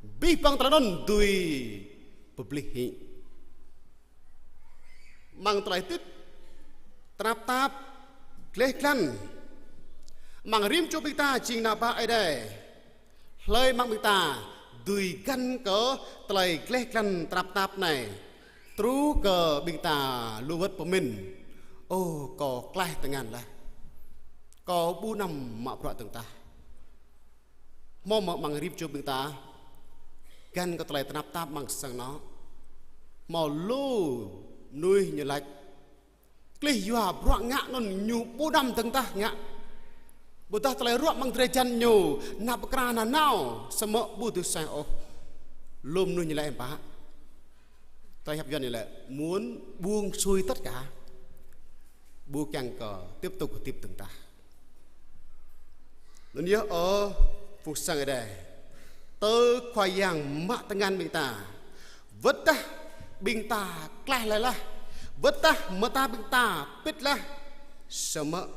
abih bang tơlơi anŭn dưi pơplih hĭ. Amăng tơlơi hơdip, tơnap tap, gleh glan. Amăng rĭm čô ƀing ta jing ană bă Ơi Adai. Hlơi amăng ƀing ta dưi găn kơ tơlơi gleh glan tơnap tap anai. Truh kơ ƀing ta lu wơ̆t pơmĭn. Ơ, kâo klaih tơngan laih. Kâo ƀu năm mă bruă dơ̆ng tah. Hmâo mơ̆ amăng rĭm čô ƀing ta găn kơ tơlơi tơnap tap amăng sang anŏ? Hmâo lu mơnuih ñu laĭ: Klih yua bruă ngă anŭn ñu ƀu năm dơ̆ng tah ngă. Ƀôdah tơlơi ruă amăng drơi jan ñu, nao pơkra nanao, samơ̆ ƀu dưi suaih ôh. Lu mơnuih ñu laĭ hiư̆m pă? Tơlơi hiăp Yuan ñu laĭ: Muốn buông xuôi tất cả, ƀu kiăng kơ tiếp tục hơdip dơ̆ng tah. Anŭn yơh ơ, phung sang Ơi Adai. Tơ Khua Yang mă tơngan ƀing ta, wơ̆t tah ƀing ta klaih laih laih, wơ̆t tah mơta ƀing ta pĭt laih, samơ̆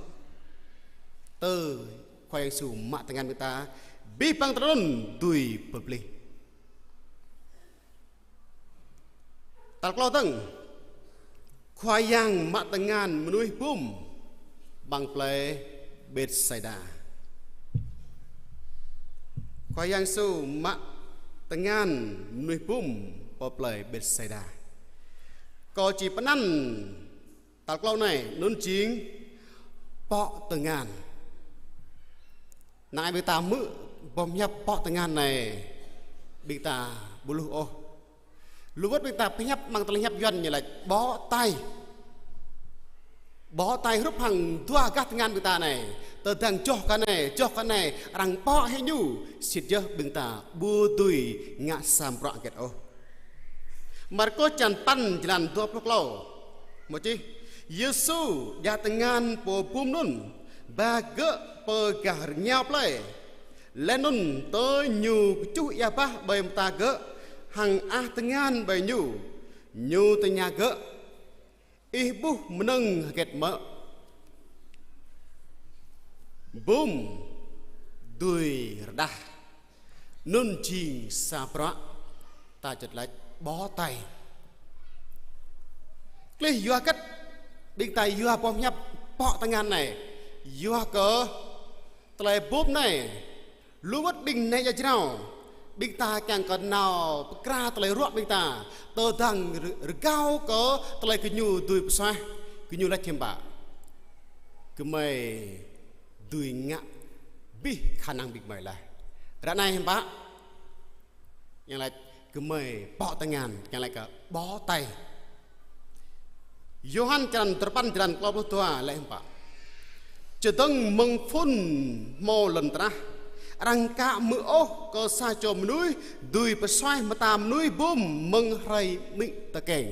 tơ Khua Yang Yêsu mă tơngan ƀing ta, abih bang tơlơi anŭn dưi pơplih. Tal klâo dơ̆ng, Khua Yang mă tơngan mơnuih bum amăng plei Betsaida. Khua Yang Yêsu mă tơngan mơnuih bum pơ plei Betsaida. Kâo či pơanăn tal klâo anai, anŭn jing pŏk tơngan. Năng ai ƀing ta hmư̆ boh hiăp pŏk tơngan anai, ƀing ta ƀu hluh ôh. Lu wơ̆t ƀing ta pơhiăp amăng tơlơi hiăp Yuan ñu laĭ bó tay. Bó tay hrup hăng dua gah tơngan ƀing ta anai. Tơdang joh kơ anai, joh kơ anai, arăng pŏk hĭ ñu, sĭt yơh ƀing ta ƀu dưi ngă sa bruă hơget ôh. Markôs črăn păn jơlan dua pluh klâo. Hmâo čih: Yêsu djă tơngan pô bum anŭn, ba gơ̆ pơ gah rơngiao plei. Laih anŭn tơl ñu kơčuh ia bah ƀơi mơta gơ̆, hăng ah tơngan ƀơi ñu. Ñu tơña gơ̆: Ih ƀuh mơnơ̆ng hơget mơ̆? Bum dưi rơđah. Anŭn jing sa bruă ta čơt laĭ bó tay. Klih yua hơget ƀing ta yua boh hiăp pŏk tơngan anai? Yua kơ tơlơi bum anai, lu wơ̆t ƀing nai ia jrao, ƀing ta kiăng kơ nao pơkra tơlơi ruă ƀing ta, tơdang rơ-, rơgao kơ tơlơi gơñu dưi pơsuaih, gơñu laĭ hiư̆m pă? Gơmơi dưi ngă abih khả năng ƀing gơmơi laih. Ră anai hiư̆m pă? Yang laĭ gơmơi pŏk tơngan, yang laĭ kơ bó tay. Yôhan črăn duapăn jơlan klâo pluh dua laĭ hiư̆m pă? Čơdơ̆ng mơ̆ng phŭn hmâo lŏn tơnah, arăng ka hmư̆ ôh kơ sa čô mơnuih dưi pơsuaih mơta mơnuih bum mơ̆ng hrơi amĭ tơkeng.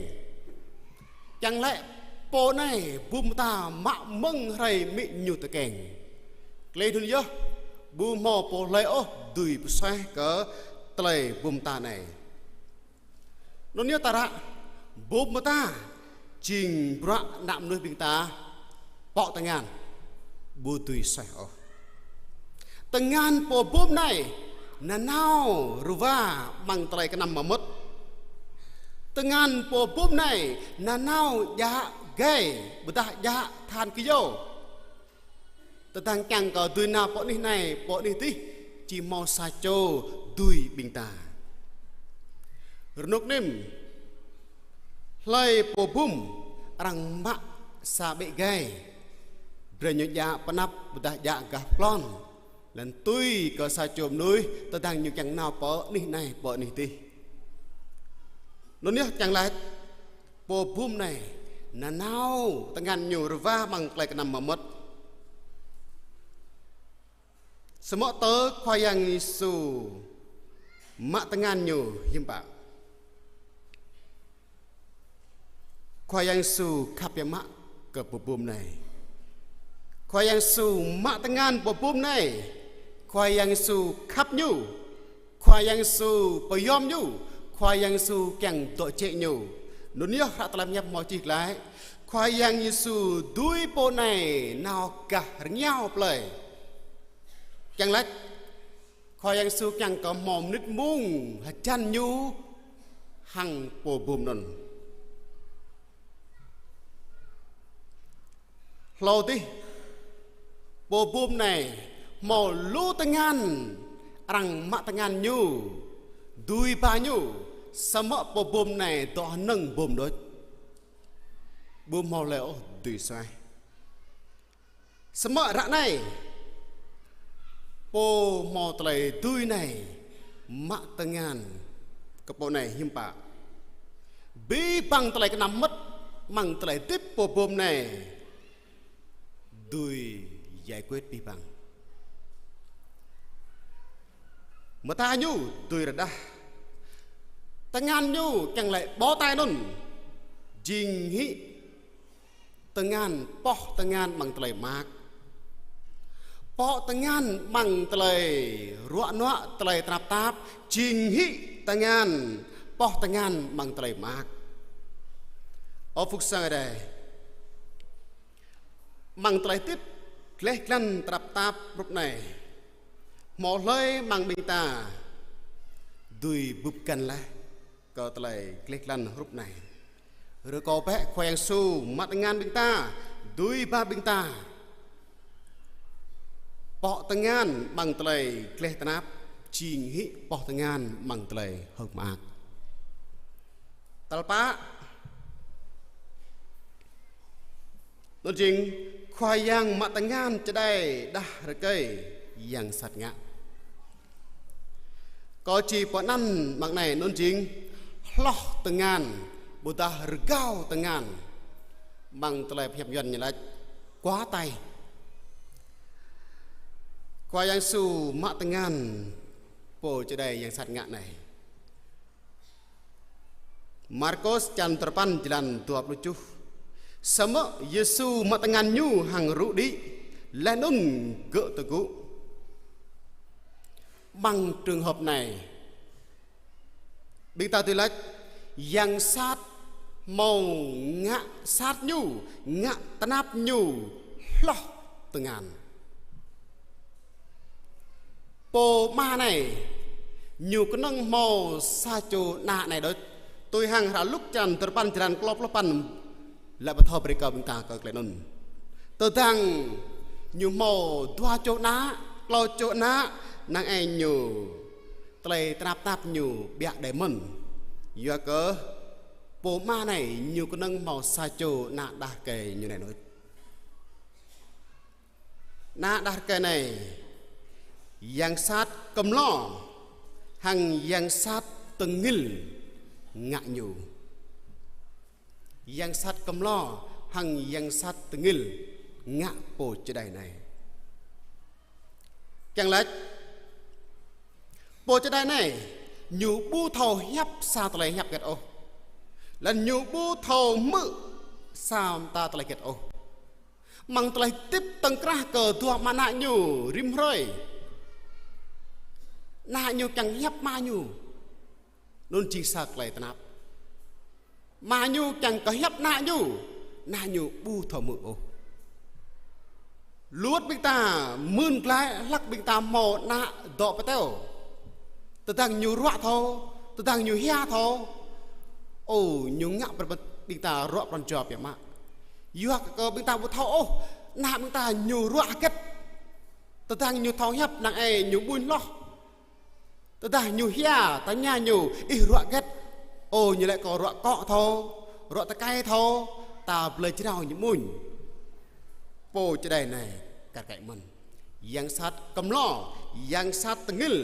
Kiăng laĭ pô anai bum mơta mă mơ̆ng hrơi amĭ ñu tơkeng. Klih anŭn yơh, ƀu hmâo pô hlơi ôh dưi pơsuaih kơ tơlơi bum mơta anai. Anŭn yơh ta ră, bum mơta jing bruă ană mơnuih ƀing ta pŏk tơngan, ƀu dưi suaih ôh. Tơngan pô bum anai nanao rơwa amăng tơlơi kơnăm mơmŏt. Tơngan pô bum anai nanao djă gai, ƀôdah djă than kơyâo. Tơdang kiăng kơ dưi nao pơ anih anai, pơ anih adih, či hmâo sa čô dưi ƀing ta. Rơnŭk anŭn, hlơi pô bum arăng mă sa ƀĕ gai, brơi ñu djă pơanăp ƀôdah djă gah plon, laih anŭn tui kơ sa čô mơnuih tơdang ñu kiăng nao pơ anih anai, pơ anih adih. Anŭn yơh kiăng laĭ, pô bum anai nanao tơngan ñu rơwa amăng tơlơi kơnăm mơmŏt. Samơ̆ tơ Khua Yang Yêsu mă tơngan ñu hiư̆m pă? Khua Yang Yêsu khăp biă mă kơ pô bum anai. Khua Yang Yêsu mă tơngan pô bum anai. Khua Yang Yêsu khăp ñu. Khua Yang Yêsu pơyom ñu. Khua Yang Yêsu kiăng dŏ jĕ ñu. Anŭn yơh hră tơlơi pơhiăp hmâo čih glaĭ, Khua Yang Yêsu dưi pô anai nao gah rơngiao plơi. Kiăng laĭ, Khua Yang Yêsu kiăng kơ hmâo mơnit mông hơjăn ñu hăng pô bum anŭn. Hlâo adih, pô bum anai hmâo lu tơngan arăng mă tơngan ñu, dưi ba ñu, samơ̆ pô bum anai dŏ hơnơ̆ng bum đôč. Ƀu hmâo hlơi ôh dưi suaih. Samơ̆ ră anai, pô hmâo tơlơi dưi anai mă tơngan kơ pô anai hiư̆m pă? Abih bang tơlơi kơnăm mơmŏt amăng tơlơi hơdip pô bum anai dưi giải quyết abih bang. Mơta ñu dưi rơđah. Tơngan ñu kiăng laĭ bó tay anŭn jing hĭ tơngan, pŏh tơngan amăng tơlơi mơak. Pŏh tơngan amăng tơlơi ruă nuă, tơlơi tơnap tap, jing hĭ tơngan, pŏh tơngan amăng tơlơi mơak. Ơ phung sang Ơi Adai, amăng tơlơi hơdip gleh glan tơnap tap rup anai, hmâo hlơi amăng ƀing ta dưi bưp găn laih kơ tơlơi gleh glan rup anai? Rơkâo bĕ Khua Yang Yêsu mă tơngan ƀing ta, dưi ba ƀing ta pŏh tơngan amăng tơlơi gleh tơnap, jing hĭ pŏh tơngan amăng tơlơi hơ̆k mơak. Tal pă, anŭn jing Khua Yang mă tơngan čơđai đah rơkơi yang sat ngă. Kâo či pơanăn amăng anai, anŭn jing hloh tơngan, ƀôdah rơgao tơngan. Amăng tơlơi pơhiăp Yuan ñu laĭ quá tay. Khua Yang Yêsu mă tơngan pô čơđai yang sat ngă anai. Markôs črăn duarơpăn, jơlan dua pluh tơjuh. Samơ̆ Yêsu mă tơngan ñu hăng rŭ đĭ, laih anŭn gơ̆ tơgŭ. Amăng trường hợp anai, ƀing ta dưi laĭ, yang sat hmâo ngă sat ñu, ngă tơnap ñu hloh tơngan. Pô ama anai, ñu kơnơ̆ng hmâo sa čô ană anai đôč. Tui hăng hră Luk črăn duarơpăn, jơlan klâo pluh păn, laĭ pơthâo brơi kơ ƀing ta kơ tơlơi anŭn. Tơdang ñu hmâo dua čô ană, klâo čô ană, năng ai ñu tơlơi tơnap tap ñu ƀiă đơi mơ̆n. Yua kơ pô ama anai ñu kơnơ̆ng hmâo sa čô ană đah rơkơi ñu anai đôč. Ană đah rơkơi anai, yang sat kơmlô hăng yang sat tơngil ngă ñu. Yang sat kơmlô hăng yang sat tơngil ngă pô čơđai anai. Kiăng laĭ, pô čơđai anai, ñu ƀu thâo hiăp sa tơlơi hiăp hơget ôh. Laih anŭn ñu ƀu thâo hmư̆ sa mơta tơlơi hơget ôh. Amăng tơlơi hơdip tŏng krah kơ dua ama ană ñu rĭm hrơi, ană ñu kiăng hiăp ama ñu. Anŭn jing sa tơlơi tơnap. Ama ñu kiăng kơ hiăp ană ñu, ană ñu ƀu thâo hmư̆ ôh. Lu wơ̆t ƀing ta mưn glaĭ hlăk ƀing ta hmâo ană dŏ pơteo. Tơdang ñu ruă thâo, tơdang ñu hia thâo. Ơ, ñu ngă brơi ƀing ta ruă pran jua biă mă. Yua kơ ƀing ta ƀu thâo ôh, ană ƀing ta ñu ruă hơget. Tơdang ñu thâo hiăp năng ai ñu ƀuñ hloh. Tơdang ñu hia, tơña ñu, ih ruă hơget. Ơ, ñu laĭ kâo ruă akŏ thâo, ruă tơkai thâo, ta blơi jrao ñu ƀuñ. Pô čơđai anai kar kaĭ mơ̆n. Yang sat kơmlô, yang sat tơngil,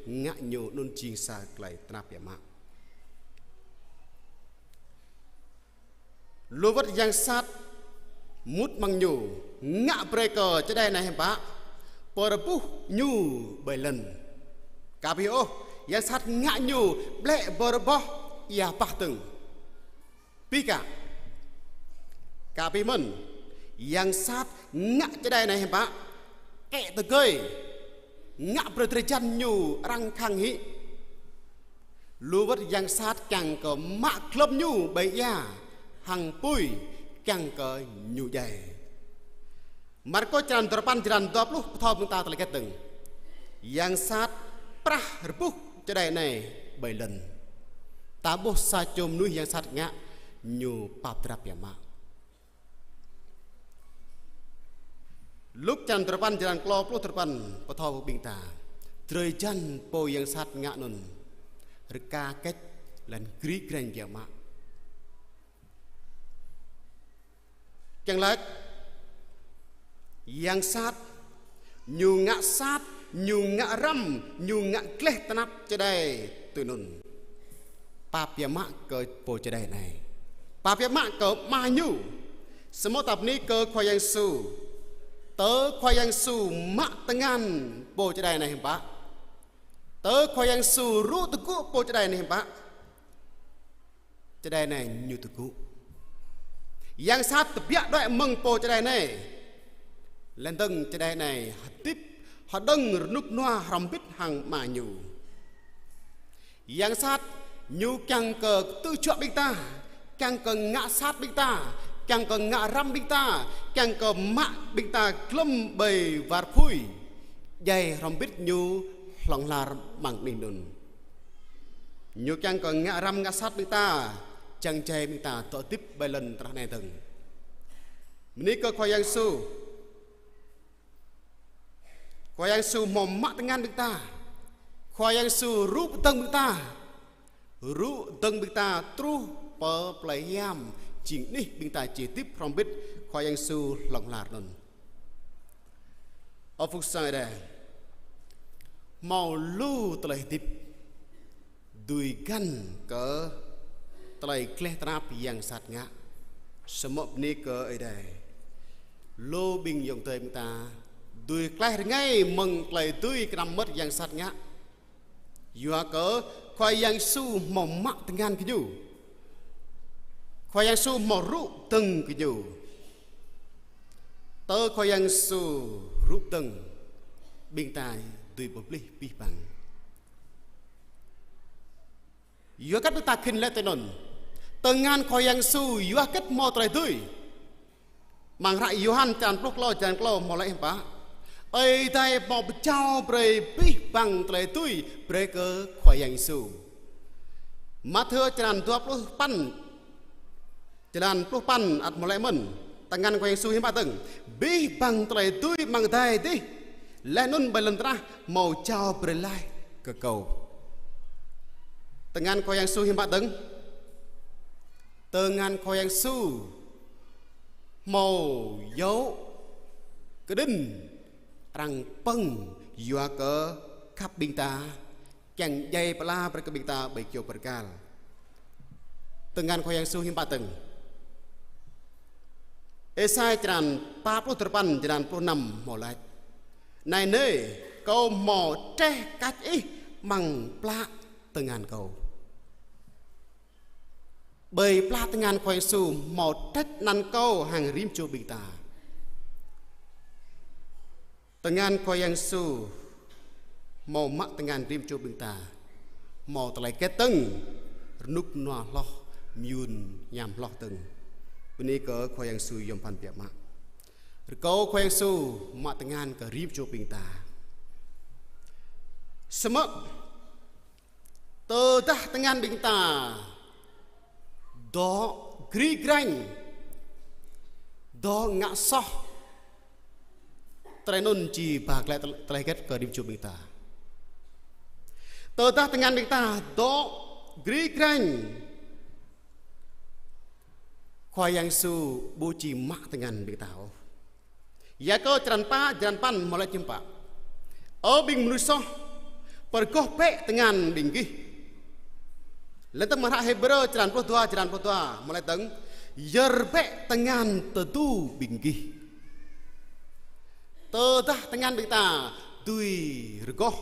ngă ñu anŭn jing sa tơlơi tơnap biă mă. Lu wơ̆t yang sat mŭt amăng ñu, ngă brơi kơ čơđai anai hiư̆m pă, pơrơbuh ñu ƀơi lŏn. Kơ ƀu ôh, yang sat ngă ñu ƀlĕ bơrơboh ia bah dơ̆ng. Pi kă. Kơ ƀu mơ̆n, yang sat ngă čơđai anai hiư̆m pă, kĕ tơgơi, ngă brơi drơi jan ñu arăng khăng hĭ. Lu wơ̆t yang sat kiăng kơ mă glŏm ñu ƀơi ia, hăng apui kiăng kơ ñu djai. Markôs črăn duarơpăn jơlan dua pluh pơthâo ƀing ta tơlơi hơget dơ̆ng. Yang sat prah rơbuh čơđai anai ƀơi lŏn. Ta ƀuh sa čô mơnuih yang sat ngă ñu pap drap biă mă. Luk črăn duarơpăn jơlan klâo pluh duarơpăn pơthâo ƀing ta. Drơi jan pô yang sat ngă anŭn rơka kĕč laih anŭn gri grañ biă mă. Kiăng laĭ, yang sat, ñu ngă sat, ñu ngă răm, ñu ngă gleh tơnap čơđai tui anŭn. Pap biă mă kơ pô čơđai anai. Pap biă mă kơ ama ñu. Samơ̆ ta bơni kơ Khua Yang Yêsu. Tơ Khua Yang Yêsu mă tơngan pô čơđai anai hiư̆m pă. Tơ Khua Yang Yêsu rŭ tơgŭ pô čơđai anai hiư̆m pă. Čơđai anai ñu tơgŭ. Yang sat tơbiă đuaĭ mơ̆ng pô čơđai anai. Laih dơ̆ng čơđai anai hơdip, hơđơ̆ng rơnŭk rơnua hrŏm hơbĭt hăng ama ñu. Yang sat ñu kiăng kơ tư̆ juă ƀing ta, kiăng kơ ngă sat ƀing ta, kiăng kơ ngă răm ƀing ta, kiăng kơ mă ƀing ta glŏm ƀơi war apui. Djai hrŏm hơbĭt ñu hlŏng lar amăng anih anŭn. Ñu kiăng kơ ngă răm ngă sat ƀing ta, čang djai ƀing ta dŏ hơdip ƀơi lŏn tơnah anai dơ̆ng. Bơni kơ Khua Yang Yêsu. Khua Yang Yêsu hmâo mă tơngan ƀing ta. Khua Yang Yêsu rŭ pơdơ̆ng ƀing ta. Rŭ pơdơ̆ng ƀing ta truh pơ plei hiam, jing anih ƀing ta či hơdip hrŏm hơbĭt Khua Yang Yêsu hlŏng lar anŭn. Ơ phung sang Ơi Adai. Hmâo lu tơlơi hơdip dưi găn kơ tơlơi gleh tơnap yang sat ngă. Samơ̆ bơni kơ Ơi Adai. Lu ƀing ayŏng adơi ƀing ta dưi klaih rơngai mơ̆ng tơlơi dưi kơnăm mơmŏt yang sat ngă. Yua kơ Khua Yang Yêsu hmâo mă tơngan kơ ñu. Khua Yang Yêsu hmâo rŭ pơdơ̆ng kơ ñu. Tơ Khua Yang Yêsu rŭ pơdơ̆ng, ƀing ta dưi pơplih abih bang. Yua hơget ƀing ta khĭn laĭ tui anŭn. Tơngan Khua Yang Yêsu yua hơget hmâo tơlơi dưi. Amăng hră Yôhan črăn pluh klâo, črăn klâo hmâo laĭ hiư̆m pă. Ơi Adai hmâo pơjao brơi abih bang tơlơi dưi brơi kơ Khua Yang Yêsu. Mathiơ črăn dua pluh păn, črăn pluh păn ăt hmâo laĭ mơ̆n. Tơngan Khua Yang Yêsu hiư̆m pă dơ̆ng. Abih bang tơlơi dưi amăng adai adih. Laih anŭn ƀơi lŏn tơnah hmâo jao brơi laih kơ kâo. Tơngan Khua Yang Yêsu hiư̆m pă dơ̆ng. Tơngan Khua Yang Yêsu hmâo yua kơđĭn arăng pơ̆ng yua kơ khăp ƀing ta, kiăng djai pơala brơi kơ ƀing ta ƀơi kơyâo bơrơkal. Tơngan Khua Yang Yêsu hiư̆m pă dơ̆ng. Êsai črăn pă pluh duarơpăn, črăn pluh năm hmâo laĭ. Anai nê, kâo hmâo treh kač ih amăng plă tơngan kâo. Ƀơi plă tơngan Khua Yang Yêsu hmâo trĕč anăn kâo hăng rĭm čô ƀing ta. Tơngan Khua Yang Yêsu hmâo mă tơngan rĭm čô ƀing ta. Hmâo tơlơi hơget dơ̆ng, rơnŭk rơnua hloh, mơyŭn hiam hloh dơ̆ng. Bơni kơ Khua Yang Yêsu yôm phăn biă mă. Rơkâo Khua Yang Yêsu mă tơngan kơ rĭm čô ƀing ta. Samơ̆ Tơdah tơngan ƀing ta dŏ gri grañ, dŏ ngă soh, tơlơi anŭn či ba glaĭ tơl-, tơlơi hơget kơ rĭm čô ƀing ta. Tơdah tơngan ƀing ta dŏ gri grañ, Khua Yang Yêsu ƀu či mă tơngan ƀing ta ôh. Yakơ črăn pă, črăn păn, hmâo laĭ hiư̆m pă: Ơ ƀing mơnuih soh, pơrơgoh bĕ tơngan ƀing gih. Laih dơ̆ng amăng hră Hêbrơ črăn pluh dua, črăn pluh dua, hmâo laĭ dơ̆ng: Yơr bĕ tơngan tơdu ƀing gih. Tơdah tơngan ƀing ta dưi rơgoh,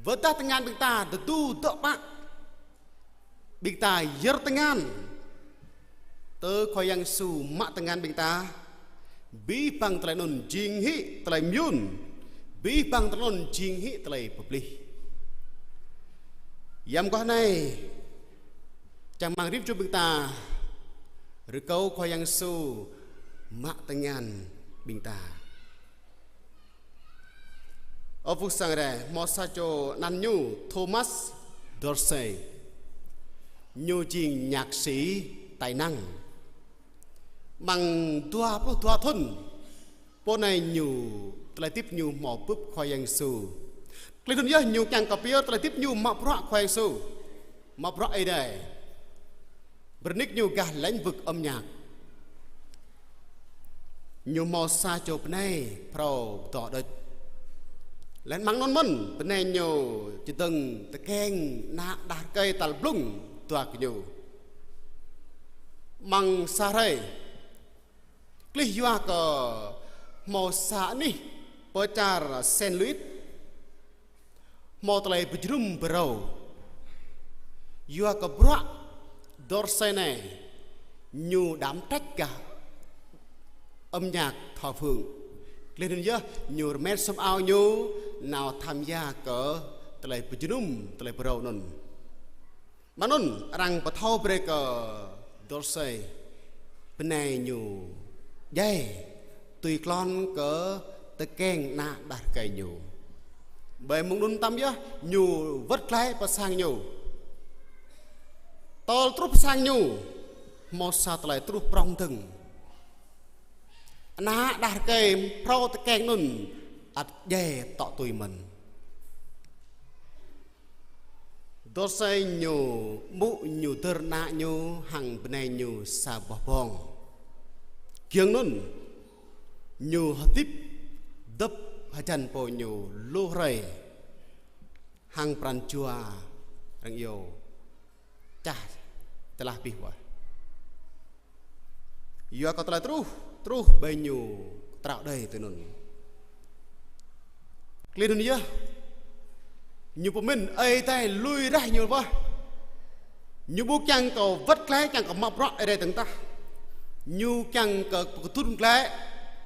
wơ̆t tơdah tơngan ƀing ta tơdu dŏ pă, ƀing ta yơr tơngan, tơ Khua Yang Yêsu mă tơngan ƀing ta, abih bang tơlơi anŭn jing hĭ tơlơi mơyŭn, abih bang tơlơi anŭn jing hĭ tơlơi pơplih. Yam mơguah anai, čang rơmang rĭm čô ƀing ta rơkâo Khua Yang Yêsu mă tơngan ƀing ta. Ơ phung sang rai, hmâo sa čô anăn ñu Thomas Dorsey. Ñu jing nhạc sĩ tài năng. Amăng dua pluh dua thŭn pô anai ñu, tơlơi hơdip ñu hmâo bưp Khua Yang Yêsu. Klih anŭn yơh ñu kiăng kơ pơyơr tơlơi hơdip ñu mă bruă Khua Yang Yêsu, mă bruă Ơi Adai. Bơrơnik ñu gah lĩnh vực âm nhạc. Ñu hmâo sa čô bơnai phrâo pơtô đôč. Laih amăng anŭn mơ̆n, bơnai ñu čơdơ̆ng tơkeng ană đah rơkơi tal blung dua gơñu. Amăng sa hrơi, klih yua kơ hmâo sa anih pơ čar Saint Louis, hmâo tơlơi pơjơnum pơrâo. Yua kơ bruă Dorsey anai, ñu đảm trách gah âm nhạc thờ phượng. Klih anŭn yơh ñu rơmet sum ao ñu, nao tham gia kơ tơlơi pơjơnum, tơlơi pơrâo anŭn. Mơ̆ng anŭn arăng pơthâo brơi kơ Dorsey, bơnai ñu djai tui klon kơ tơkeng ană đah rơkơi ñu. Ƀơi mông anŭn mơtam yơh ñu wơ̆t glaĭ pơ sang ñu. Tơl truh pơ sang ñu, hmâo sa tơlơi truh prŏng dơ̆ng. Ană đah rơkơi phrâo tơkeng anŭn ăt djai tŏ tui mơ̆n. Dorsey ñu ƀuh ñu dơ̆r ană ñu hăng bơnai ñu sa boh bong. Giŏng anŭn, ñu hơdip dŏp hơjăn pô ñu lu hrơi hăng pran jua răng iâu čah čơlah abih bang. Yua kơ tơlơi truh, truh ƀơi ñu kơtrâo đơi tui anŭn. Klih anŭn yơh, ñu pơmĭn Ơi Adai lui rah ñu wơ̆t. Ñu ƀu kiăng kơ wơ̆t glaĭ, kiăng kơ mă bruă Ơi Adai dơ̆ng tah. Ñu kiăng kơ pơkơdŭn glaĭ,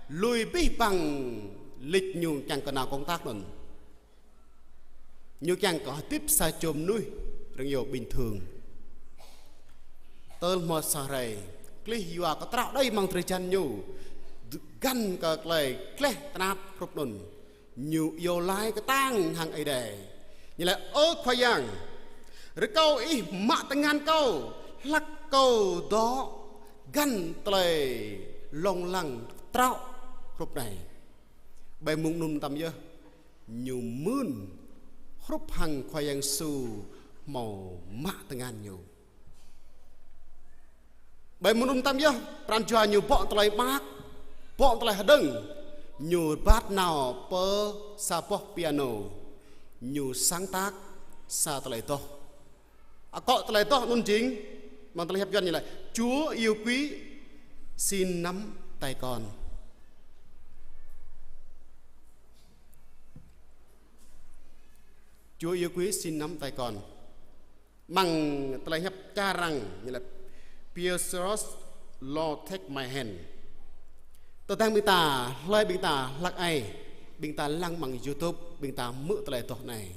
lui abih bang lịch ñu kiăng kơ nao công tác anŭn. Ñu kiăng kơ hơdip sa čô mơnuih răng iâu bình thường. Tơl hmâo sa hrơi, klih yua kơtrâo đơi amăng drơi jan ñu, găn kơ tơlơi gleh tơnap hrup anŭn, ñu iâu laĭ kơtang hăng Ơi Adai. Ñu laĭ: Ơ Khua Yang, rơkâo Ih mă tơngan kâo, hlăk kâo dŏ găn tơlơi lông lăng kơtrâo hrup anai. Ƀơi mông anŭn mơtam yơh, ñu mưn hrup hăng Khua Yang Yêsu hmâo mă tơngan ñu. Ƀơi mông anŭn mơtam yơh, pran jua ñu bŏ tơlơi mơak, bŏ tơlơi hơđơ̆ng, ñu rơbat nao pơ sa boh piano, ñu sáng tác sa tơlơi adoh. Akŏ tơlơi adoh anŭn jing, amăng tơlơi hiăp Yuan ñu laĭ: Chúa yêu quý, xin nắm tay con. Chúa yêu quý, xin nắm tay con. Amăng tơlơi hiăp čar arăng ñu laĭ: Please, Lord, take my hand. Tơdang ƀing ta, hlơi ƀing ta hlăk ai, ƀing ta lăng amăng YouTube, ƀing ta hmư̆ tơlơi adoh anai,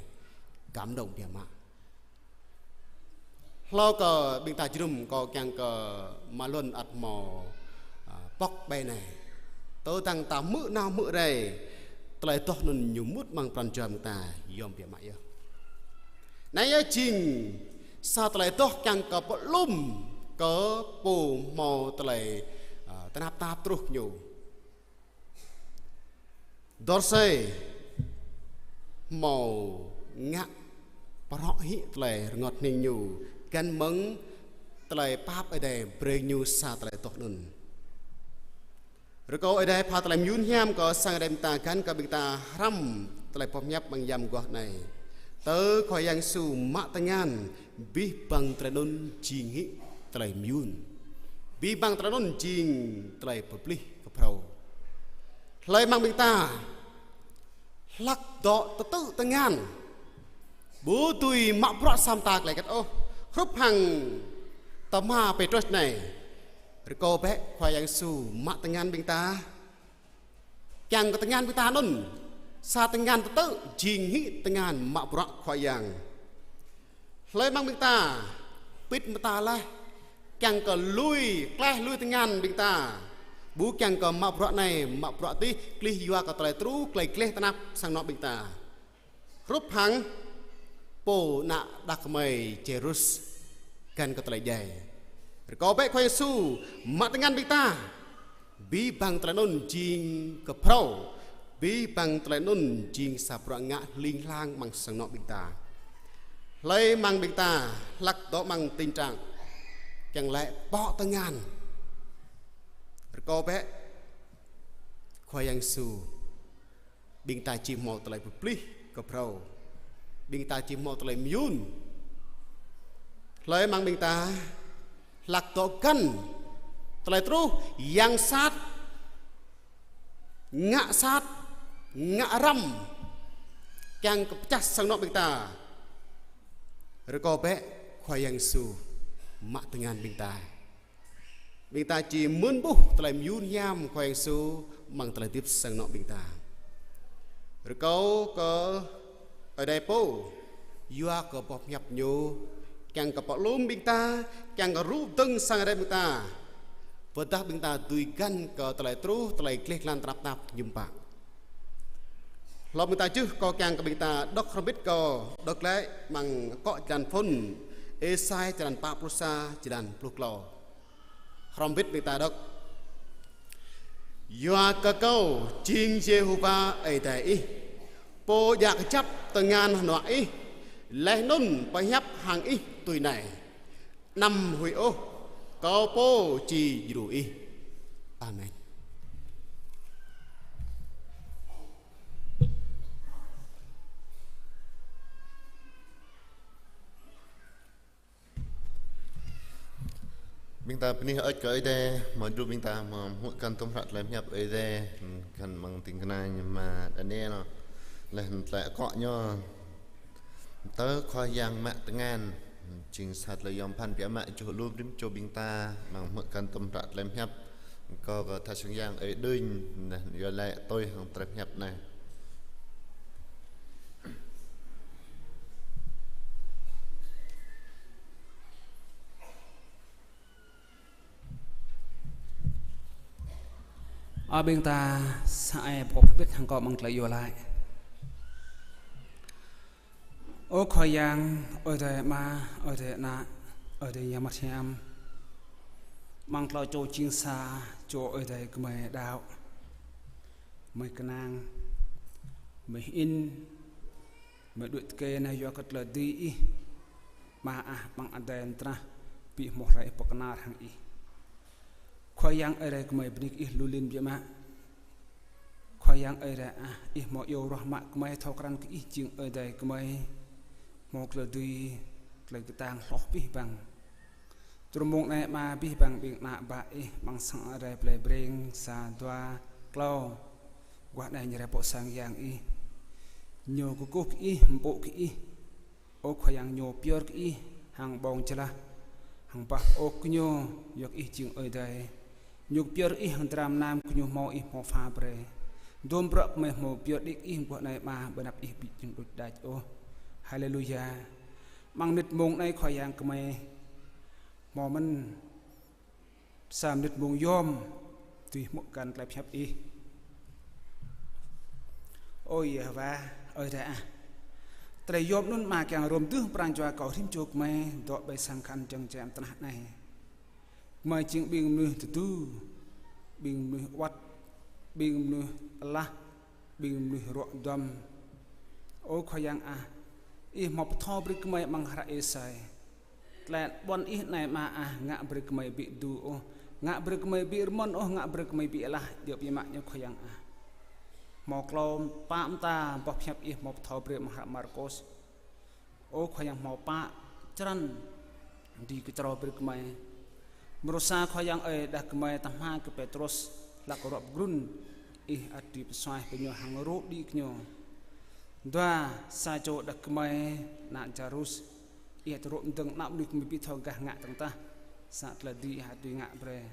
cảm động biă mă. Hlâo kơ ƀing ta jơnum kâo kiăng kơ mă lŏn ăt hmâo, a, pŏk ƀơi anai. Tơdang ta hmư̆ nao hmư̆ rai, tơlơi adoh anŭn ñu mŭt amăng pran jua ƀing ta yôm biă mă yơh. Anai yơh jing sa tơlơi adoh kiăng kơ pơlŭm kơ pô hmâo tơlơi, a, tơnap tap truh ñu. Dơ̆r sĕ hmâo ngă pơrŏ hĭ tơlơi rơngot hning ñu, găn mơ̆ng tơlơi pap Ơi Adai brơi ñu sa tơlơi adoh anŭn. Rơkâo Ơi Adai pha tơlơi mơyŭn hiam kơ sang Ơi Adai ƀing ta găn kơ ƀing ta hrăm tơlơi pơhiăp amăng yam mơguah anai. Tơ Khua Yang Yêsu mă tơngan, abih bang tơlơi anŭn jing hĭ tơlơi mơyŭn. Abih bang tơlơi anŭn jing tơlơi pơplih kơ phrâo. Hlơi amăng ƀing ta hlak dŏ tơtư̆ tơngan, ƀu dưi mă bruă sa mơta tơlơi hơget ôh, hrup hăng tơma Pêtrôs anai. Rơkâo bĕ Khua Yang Yêsu mă tơngan ƀing ta. Kiăng kơ tơngan ƀing ta anŭn, sa tơngan tơtư̆ jing hĭ tơngan mă bruă Khua Yang. Hlơi amăng ƀing ta pĭt mơta laih, kiăng kơ lui, klaih lui tơngan ƀing ta, ƀu kiăng kơ mă bruă anai, mă bruă adih, klih yua kơ tơlơi truh, tơlơi gleh tơnap sang anŏ ƀing ta. Hrup hăng pô ană đah kơmơi Jairus găn kơ tơlơi djai. Rơkâo bĕ Khua Yang Yêsu mă tơngan ƀing ta. Abih bang tơlơi anŭn jing kơ phrâo. Abih bang tơlơi anŭn jing sa bruă ngă hling hlang amăng sang anŏ ƀing ta. Hlơi amăng ƀing ta hlak dŏ amăng tình trạng kiăng laĭ pŏk tơngan, rơkâo bĕ Khua Yang Yêsu. Ƀing ta či hmâo tơlơi pơplih kơ phrâo. Ƀing ta či hmâo tơlơi mơyŭn. Hlơi amăng ƀing ta hlak dŏ găn tơlơi truh, yang sat, ngă sat, ngă răm, kiăng kơ pơčah sang anŏ ƀing ta, rơkâo bĕ Khua Yang Yêsu mă tơngan ƀing ta. Ƀing ta či mơ̆n ƀuh tơlơi mơyŭn hiam Khua Yang Yêsu amăng tơlơi hơdip sang anŏ ƀing ta. Rơkâo kơ Ơi Adai pô, yua kơ boh pơhiăp ñu, kiăng kơ pơlŭm ƀing ta, kiăng kơ rŭ dơ̆ng sang Ơi Adai ƀing ta. Pơdah ƀing ta dưi găn kơ tơlơi truh, tơlơi gleh glan tơnap tap hiư̆m pă. Hlŏm ƀing ta čih, kâo kiăng kơ ƀing ta đŏk hrŏm hơbĭt, kâo đŏk glaĭ amăng akŏ črăn phŭn, Êsai črăn pă pluh sa, črăn pluh klâo. Hrŏm hơbĭt ƀing ta đŏk. Yua kơ Kâo jing Yêhôwa Ơi Adai ih, Pô djă kơjăp tơngan hơnuă ih, laih anŭn pơhiăp hăng ih tui anai: Anăm huĭ ôh, Kâo pô či djru ih. Amen. Ƀing ta bơni hơơč kơ Ơi Adai, mơ̆ djru ƀing ta mơ̆ hmư̆ găn tơm hră tơlơi pơhiăp Ơi Adai, găn amăng ding kơna ñu mơ̆ Daniel, laih tơlơi akŏ ñu. Tơ Khua Yang mă tơngan, jing sa tơlơi yom pơphan biă mă čuh lu rĭm čô ƀing ta, amăng hmư̆ găn tơm hră tơlơi pơhiăp, kâo kơ tha sang yang Ơi Đunh, anai yua laĭ tui hăng tơlơi pơhiăp anai. Ơ ƀing ta, sa ai boh pơbĭt hăng kâo amăng tơlơi yua laĭ. Ơ Khua Yang, Ơi Adai Ama, Ơi Adai Ană, Ơi Adai Yang Bơngăt Hiam. Amăng klâo čô jing sa, čô Ơi Adai gơmơi đaŏ. Gơmơi kơnang, gơmơi hơĭn, gơmơi đuaĭ tơkeng anai yua kơ tơlơi dưi Ih, Ama ah, amăng adai lŏn tơnah, ƀu hmâo hrơi Ih pơkơnar hăng Ih. Khua Yang Ơi Adai gơmơi bơni kơ Ih lu lin biă mă. Khua Yang Ơi Adai ah, Ih hmâo iâu ruah mă gơmơi thâo krăn kơ Ih jing Ơi Adai gơmơi, hmâo tơlơi dưi, tơlơi kơtang hloh abih bang. Truh mông anai Ama, abih bang ƀing ană bă Ih amăng sang Ơi Adai Plei Breng, sa, dua, klâo, guah anai ñu rai pơ sang Yang Ih. Ñu kơkuh kơ Ih, mpŭ kơ Ih. Ơ Khua Yang, ñu pơyơr kơ Ih hăng ƀơ̆ng jơlah, hăng bah ôk kơ ñu, yua kơ Ih jing Ơi Adai. Ñu pơyơr kơ Ih hăng dram nam kơ ñu hmâo Ih hmâo pha brơi. Dôm bruă gơmơi hmâo pơyơr đĭ kơ Ih, guah anai Ama, ƀơi anăp Ih ƀu jing đôč đač ôh. Haleluya. Amăng mơnit mông anai Khua Yang gơmơi hmâo mơ̆n sa mơnit mông yom, dưi hmư̆ găn tơlơi pơhiăp Ih. Ơ Yêhôwa, Ơi Adai ah. Tơlơi yôm anŭn Ama kiăng rôm tơ̆ pran jua kâo rĭm čô gơmơi dŏ ƀơi sang khăn jơ̆ng jĕ tơnah anai. Gơmơi jing ƀing mơnuih tơdu, ƀing mơnuih wơ̆t, ƀing mơnuih alah, ƀing mơnuih ruă duăm. Ơ Khua Yang ah, Ih hmâo pơthâo brơi gơmơi amăng hră Êsai. Tơlơi ƀuăn Ih anai Ama ah, ngă brơi gơmơi ƀu tơdu ôh, ngă brơi gơmơi ƀu rơmơ̆n ôh, ngă brơi gơmơi ƀu alah, djơ̆ biă mă ñu Khua Yang ah. Hmâo klâo pă mơta boh pơhiăp Ih hmâo pơthâo brơi amăng hră Markôs. Ơ Khua Yang hmâo pă črăn dưi kơčrâo brơi gơmơi. Mrô sa Khua Yang ơi, đah gơmơi tơhma kơ Pêtrôs hlak ruă pơgrŭn, Ih ăt dưi pơsuaih kơ ñu hăng rô̆ đĭ kơ ñu. Dua, sa čô đah gơmơi ană Jairus, Ih ăt rô̆ mơdơ̆ng ană mơnuih gơmơi ƀu thâo gah ngă tơ̆ng tah, sa tơlơi dưi Ih ăt dưi ngă brơi.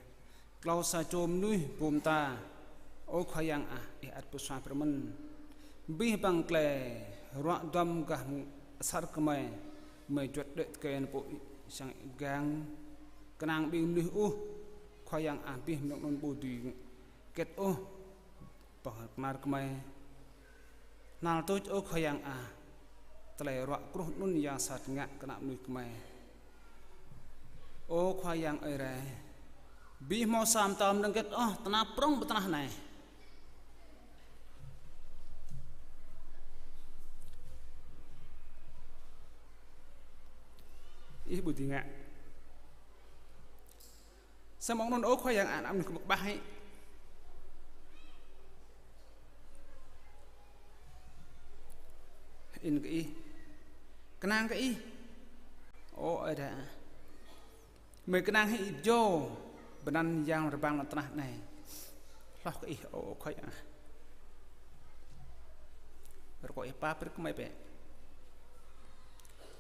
Klâo, sa čô mơnuih pơmơta. Ơ Khua Yang ah, Ih ăt pơsuaih brơi mơ̆n. Abih bang tơlơi ruă duăm gah asar gơmơi, gơmơi juăt đuaĭ tơkeng pơ sang gang, kơnang ƀing mơnuih ôh. Khua Yang ah, abih mơ̆ng anŭn ƀu dưi hơget ôh pơhơmar gơmơi. Hnal tuč, ơ Khua Yang ah, tơlơi ruă kruh anŭn yang sat ngă kơ ană mơnuih gơmơi. Ơ Khua Yang ơi rai, ƀu hmâo sa mơta mơnơ̆ng hơget ôh tơnap prŏng pơ tơnah anai. Ih ƀu dưi ngă. Samơ̆ anŭn, ơ Khua Yang ah, ană mơnuih gơmơi kơƀah hĭ. In kơ Ih. Kơnang kơ Ih. Ơ Ơi Adai ah, gơmơi kơnang hĭ ih pơjâo bơnăn yang rơbang lŏn tơnah anai. Hloh kơ Ih, ơ Khua Yang ah. Rơkâo Ih pap brơi kơ gơmơi bĕ.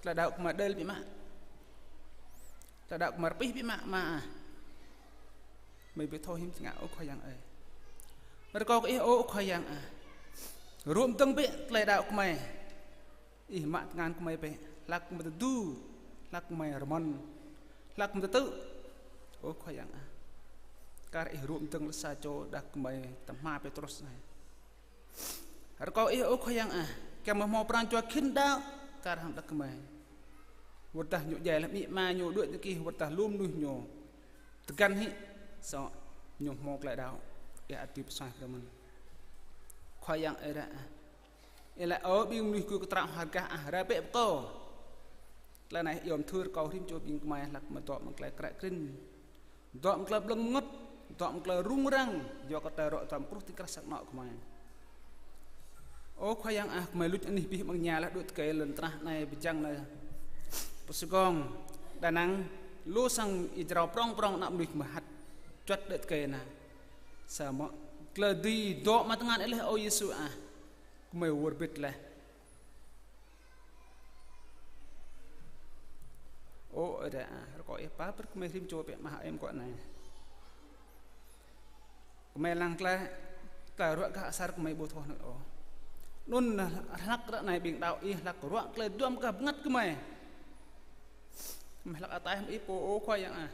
Tơlơi đaŏ gơmơi đơi biă mă. Tơlơi đaŏ gơmơi rơpih biă mă, Ama ah. Gơmơi ƀu thâo hiư̆m či ngă, ơ Khua Yang ơi. Rơkâo kơ Ih, ơ Khua Yang ah, rôm dơ̆ng bĕ tơlơi đaŏ gơmơi. Ih mă tơngan gơmơi bĕ, hlak gơmơi tơdu, hlak gơmơi rơmơ̆n, hlak gơmơi tơtư̆. Ơ Khua Yang ah, kar Ih rôm dơ̆ng lĕ sa čô đah gơmơi tơhma Pêtrôs anai. Rơkâo Ih, ơ Khua Yang ah, kiăng gơmơi hmâo pran jua khĭn đaŏ kar hăng đah gơmơi. Wơ̆t dah ñu djai lĕ amĭ ama ñu, đuaĭ tơ gih, wơ̆t dah lu mơnuih ñu tơgăn hĭ, samơ̆ ñu hmâo tơlơi đaŏ, Ih ăt dưi pơsuaih brơi mơ̆n. Khua Yang ơi rai ah, Ih laĭ: Ơ ƀing mơnuih gui kơtraŏ hơgah ah, rai bĕ pơ Kâo. Tơlơi anai yôm thâo rơkâo rĭm čô ƀing gơmơi hlak mơdŏ mơ̆ng tơlơi krăk krĭn, dŏ mơ̆ng tơlơi blơ̆ng mơngơ̆t, dŏ mơ̆ng tơlơi rŭng răng, yua kơ tơlơi ruă duăm kruh ti krah sang anŏ gơmơi. Ơ Khua Yang ah, gơmơi luč anih abih bang tơngia laih, đuaĭ tơkeng lŏn tơnah anai, pơjing anai, Pơ Sài Gòn, Đà Nẵng, lu sang Ih jrao prŏng prŏng ană mơnuih gơmơi hăt juăt đuaĭ tơkeng anai. Samơ̆ tơlơi dưi dŏ mă tơngan Ih laih, ơ Yêsu ah, gơmơi wơr bĭt laih. Ơ Ơi Adai ah, rơkâo Ih pap brơi kơ gơmơi rĭm čô bĕ, Ama ơi, mơguah anai. Gơmơi lăng glaĭ, tơlơi ruă gah asar gơmơi ƀu thâo ôh. Anŭn hlak ră anai ƀing đaŏ Ih hlak ruă tơlơi duăm gah bơngăt gơmơi. Gơmơi hlak ataih mơ̆ng Ih pô, ơ Khua Yang ah.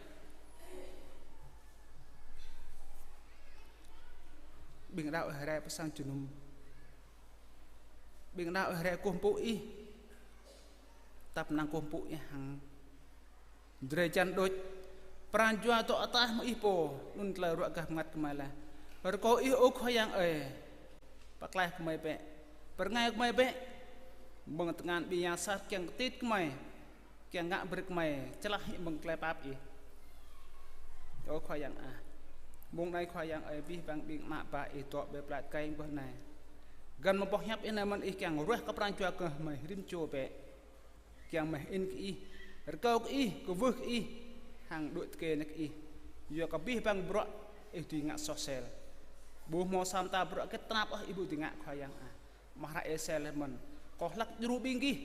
Ƀing đaŏ Ih rai pơ sang jơnum. Ƀing đaŏ Ih rai kơkuh pơpŭ Ih. Tơpă năng kơkuh pơpŭ Ih hăng drơi jan đôč. Pran jua dŏ ataih mơ̆ng Ih pô, anŭn tơlơi ruă gah bơngăt gơmơi laih. Rơkâo Ih, ơ Khua Yang ơi, pơklaih gơmơi bĕ, pơrơngai gơmơi bĕ, mơ̆ng tơngan ƀing yang sat kiăng kơtit gơmơi, kiăng ngă brơi gơmơi čơlah hĭ mơ̆ng tơlơi pap Ih. Ơ Khua Yang ah, mông anai Khua Yang ơi, abih bang ƀing ană bă Ih dŏ ƀơi plơi tơkai mơguah anai, găn mơ̆ng boh hiăp Ih anai mơ̆n, Ih kiăng ruah kơ pran jua gơmơi rĭm čô bĕ. Kiăng mơ̆ in kơ Ih, rơkâo kơ Ih, kwưh kơ Ih, hăng đuaĭ tơkeng kơ Ih. Yua kơ abih bang bruă Ih dưi ngă soh sel. Ƀu hmâo sa mơta bruă hơget tơnap ôh Ih ƀu dưi ngă, Khua Yang ah. Amăng hră Êsai laĭ mơ̆n: Kâo hlak djru ƀing gih,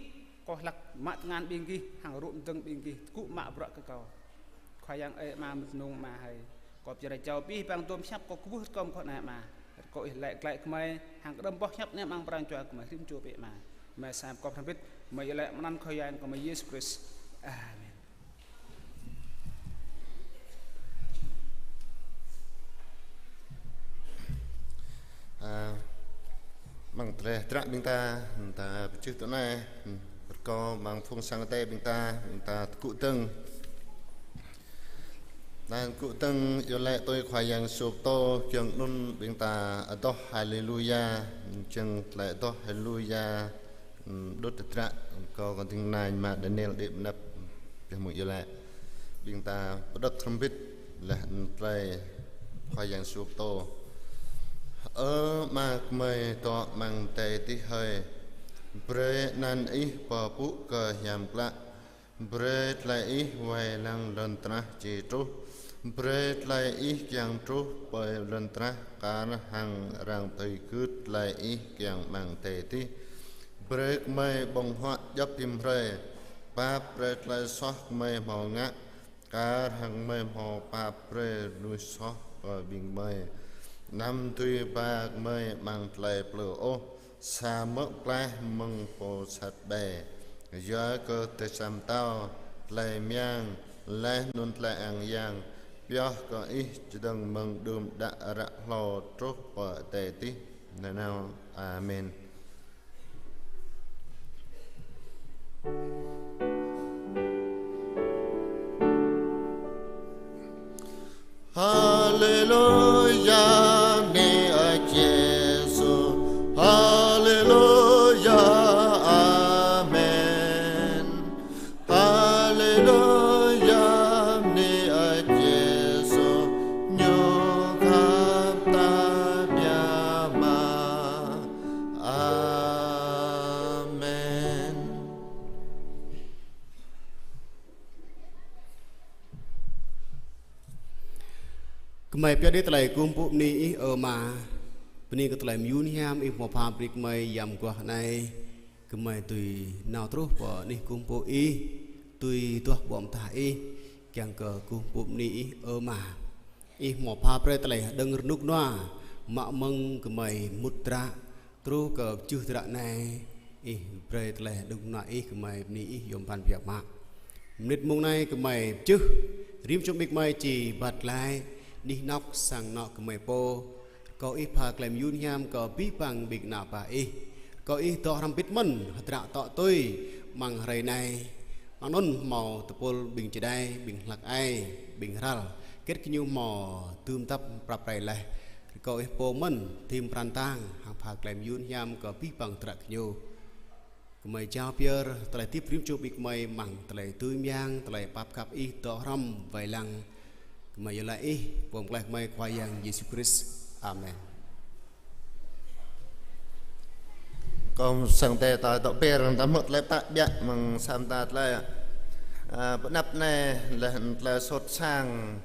Kâo hlak mă tơngan ƀing gih, hăng rôm dơ̆ng ƀing gih tơgŭ mă bruă kơ Kâo. Khua Yang ơi, Ama mơnơ̆ng, Ama hơi. Kâo pơyơr jao abih bang dôm hiăp kâo kwưh rơkâo mơ̆ng Kâo anai, Ama. Rơkâo Ih laĭ glaĭ gơmơi, hăng kơđŏm boh hiăp anai amăng pran jua gơmơi rĭm čô bĕ, Ama. Gơmơi sa pơkŏp hrŏm hơbĭt, gơmơi iâu laĭ amăng anăn Khua Yang gơmơi Yêsu Krist. Amen. Ơ, amăng Tơlơi hơdră ƀing ta, ta pơčeh tui anai, rơkâo amăng phung sang Ơi Adai ƀing ta, ƀing ta tơgŭ dơ̆ng. Ta tơgŭ dơ̆ng iâu laĭ tui Khua Yang Yêsu pơtô, giŏng anŭn ƀing ta adoh Haleluya, giŏng tơlơi adoh Haleluya, đŭt hơdră, kâo kơding nañ mă Daniel đĭ mơnăp, pioh mơ̆ng iâu laĭ. Ƀing ta pơđŏk hrŏm hơbĭt laih anŭn tơlơi Khua Yang Yêsu pơtô. Ơ Ama gơmơi dŏ amăng adai adih hơi, brơi anăn Ih pơpŭ kơ hiam klă, brơi tơlơi Ih wai lăng lŏn tơnah či truh. Brơi tơlơi Ih kiăng truh pơ lŏn tơnah kar hăng arăng tui gưt tơlơi Ih kiăng amăng adai adih. Brơi gơmơi ƀơ̆ng huă djŏp rĭm hrơi. Pap brơi tơlơi soh gơmơi hmâo ngă, kar hăng gơmơi hmâo pap brơi mơnuih soh kơ ƀing gơmơi. Anăm dưi ba gơmơi amăng tơlơi plư ôh, samơ̆ klaih mơ̆ng pô sat ƀai. Yua kơ tơlơi pơtao, tơlơi mơyang, laih anŭn tơlơi ang yang, pioh kơ Ih čơdơ̆ng mơ̆ng đưm đă ră hlâo truh pơ adai adih nanao. Amen. Haleluya, bơni Ơi Yêsu. Haleluya, amen. Haleluya, bơni Ơi Yêsu, Ñu khăp ta biă mă. Amen. Gơmơi pioh đĭ tơlơi kơkuh pơpŭ bơni Ih, ơ Ama. Bơni kơ tơlơi mơyun hiam Ih hmâo pha brơi kơ gơmơi yam mơguah anai. Gơmơi dưi nao truh pơ anih kơkuh pơpŭ Ih, dưi duah ƀô̆ mơta Ih, kiăng kơ kơkuh pơpŭ bơni Ih, ơ Ama. Ih hmâo pha brơi tơlơi hơđơ̆ng rơnŭk rơnua, mă mơ̆ng gơmơi mŭt hơdră, truh kơ pơčeh hơdră anai, Ih brơi tơlơi hơđơ̆ng rơnua Ih, gơmơi bơni Ih yôm pran biă mă. Mơnit mông anai gơmơi pơčeh, rĭm čô ƀing gơmơi či wơ̆t glaĭ, anih anŏ sang anŏ gơmơi pô. Rơkâo Ih pha tơlơi mơyun hiam kơ abih bang ƀing ană bă Ih. Rơkâo Ih dŏ hrŏm hơbĭt mơ̆n, hơdră tŏ tui, amăng hrơi anai. Amăng anŭn hmâo tơpul ƀing čơđai, ƀing hlăk ai, ƀing hral. Hơget gơñu hmâo dưm dăp prăp rai laih. Rơkâo Ih pô mơ̆n, thim pran tang, hăng pha tơlơi mơyun hiam kơ abih bang hơdră gơñu. Gơmơi jao pơyơr tơlơi hơdip rĭm čô ƀing gơmơi amăng tơlơi dưi mơyang, tơlơi pap khăp Ih dŏ hrŏm wai lăng. Gơmơi iâu laĭ Ih, Pô Pơklaih gơmơi Khua Yang Yêsu Krist. Amen. Kâo mơ̆ng sang Ơi Adai ta dŏ pơyơr ta hmư̆ tơlơi pơtă biă mơ̆ng sa mơta tơlơi, a, pơanăp anai laih tơlơi sôt sang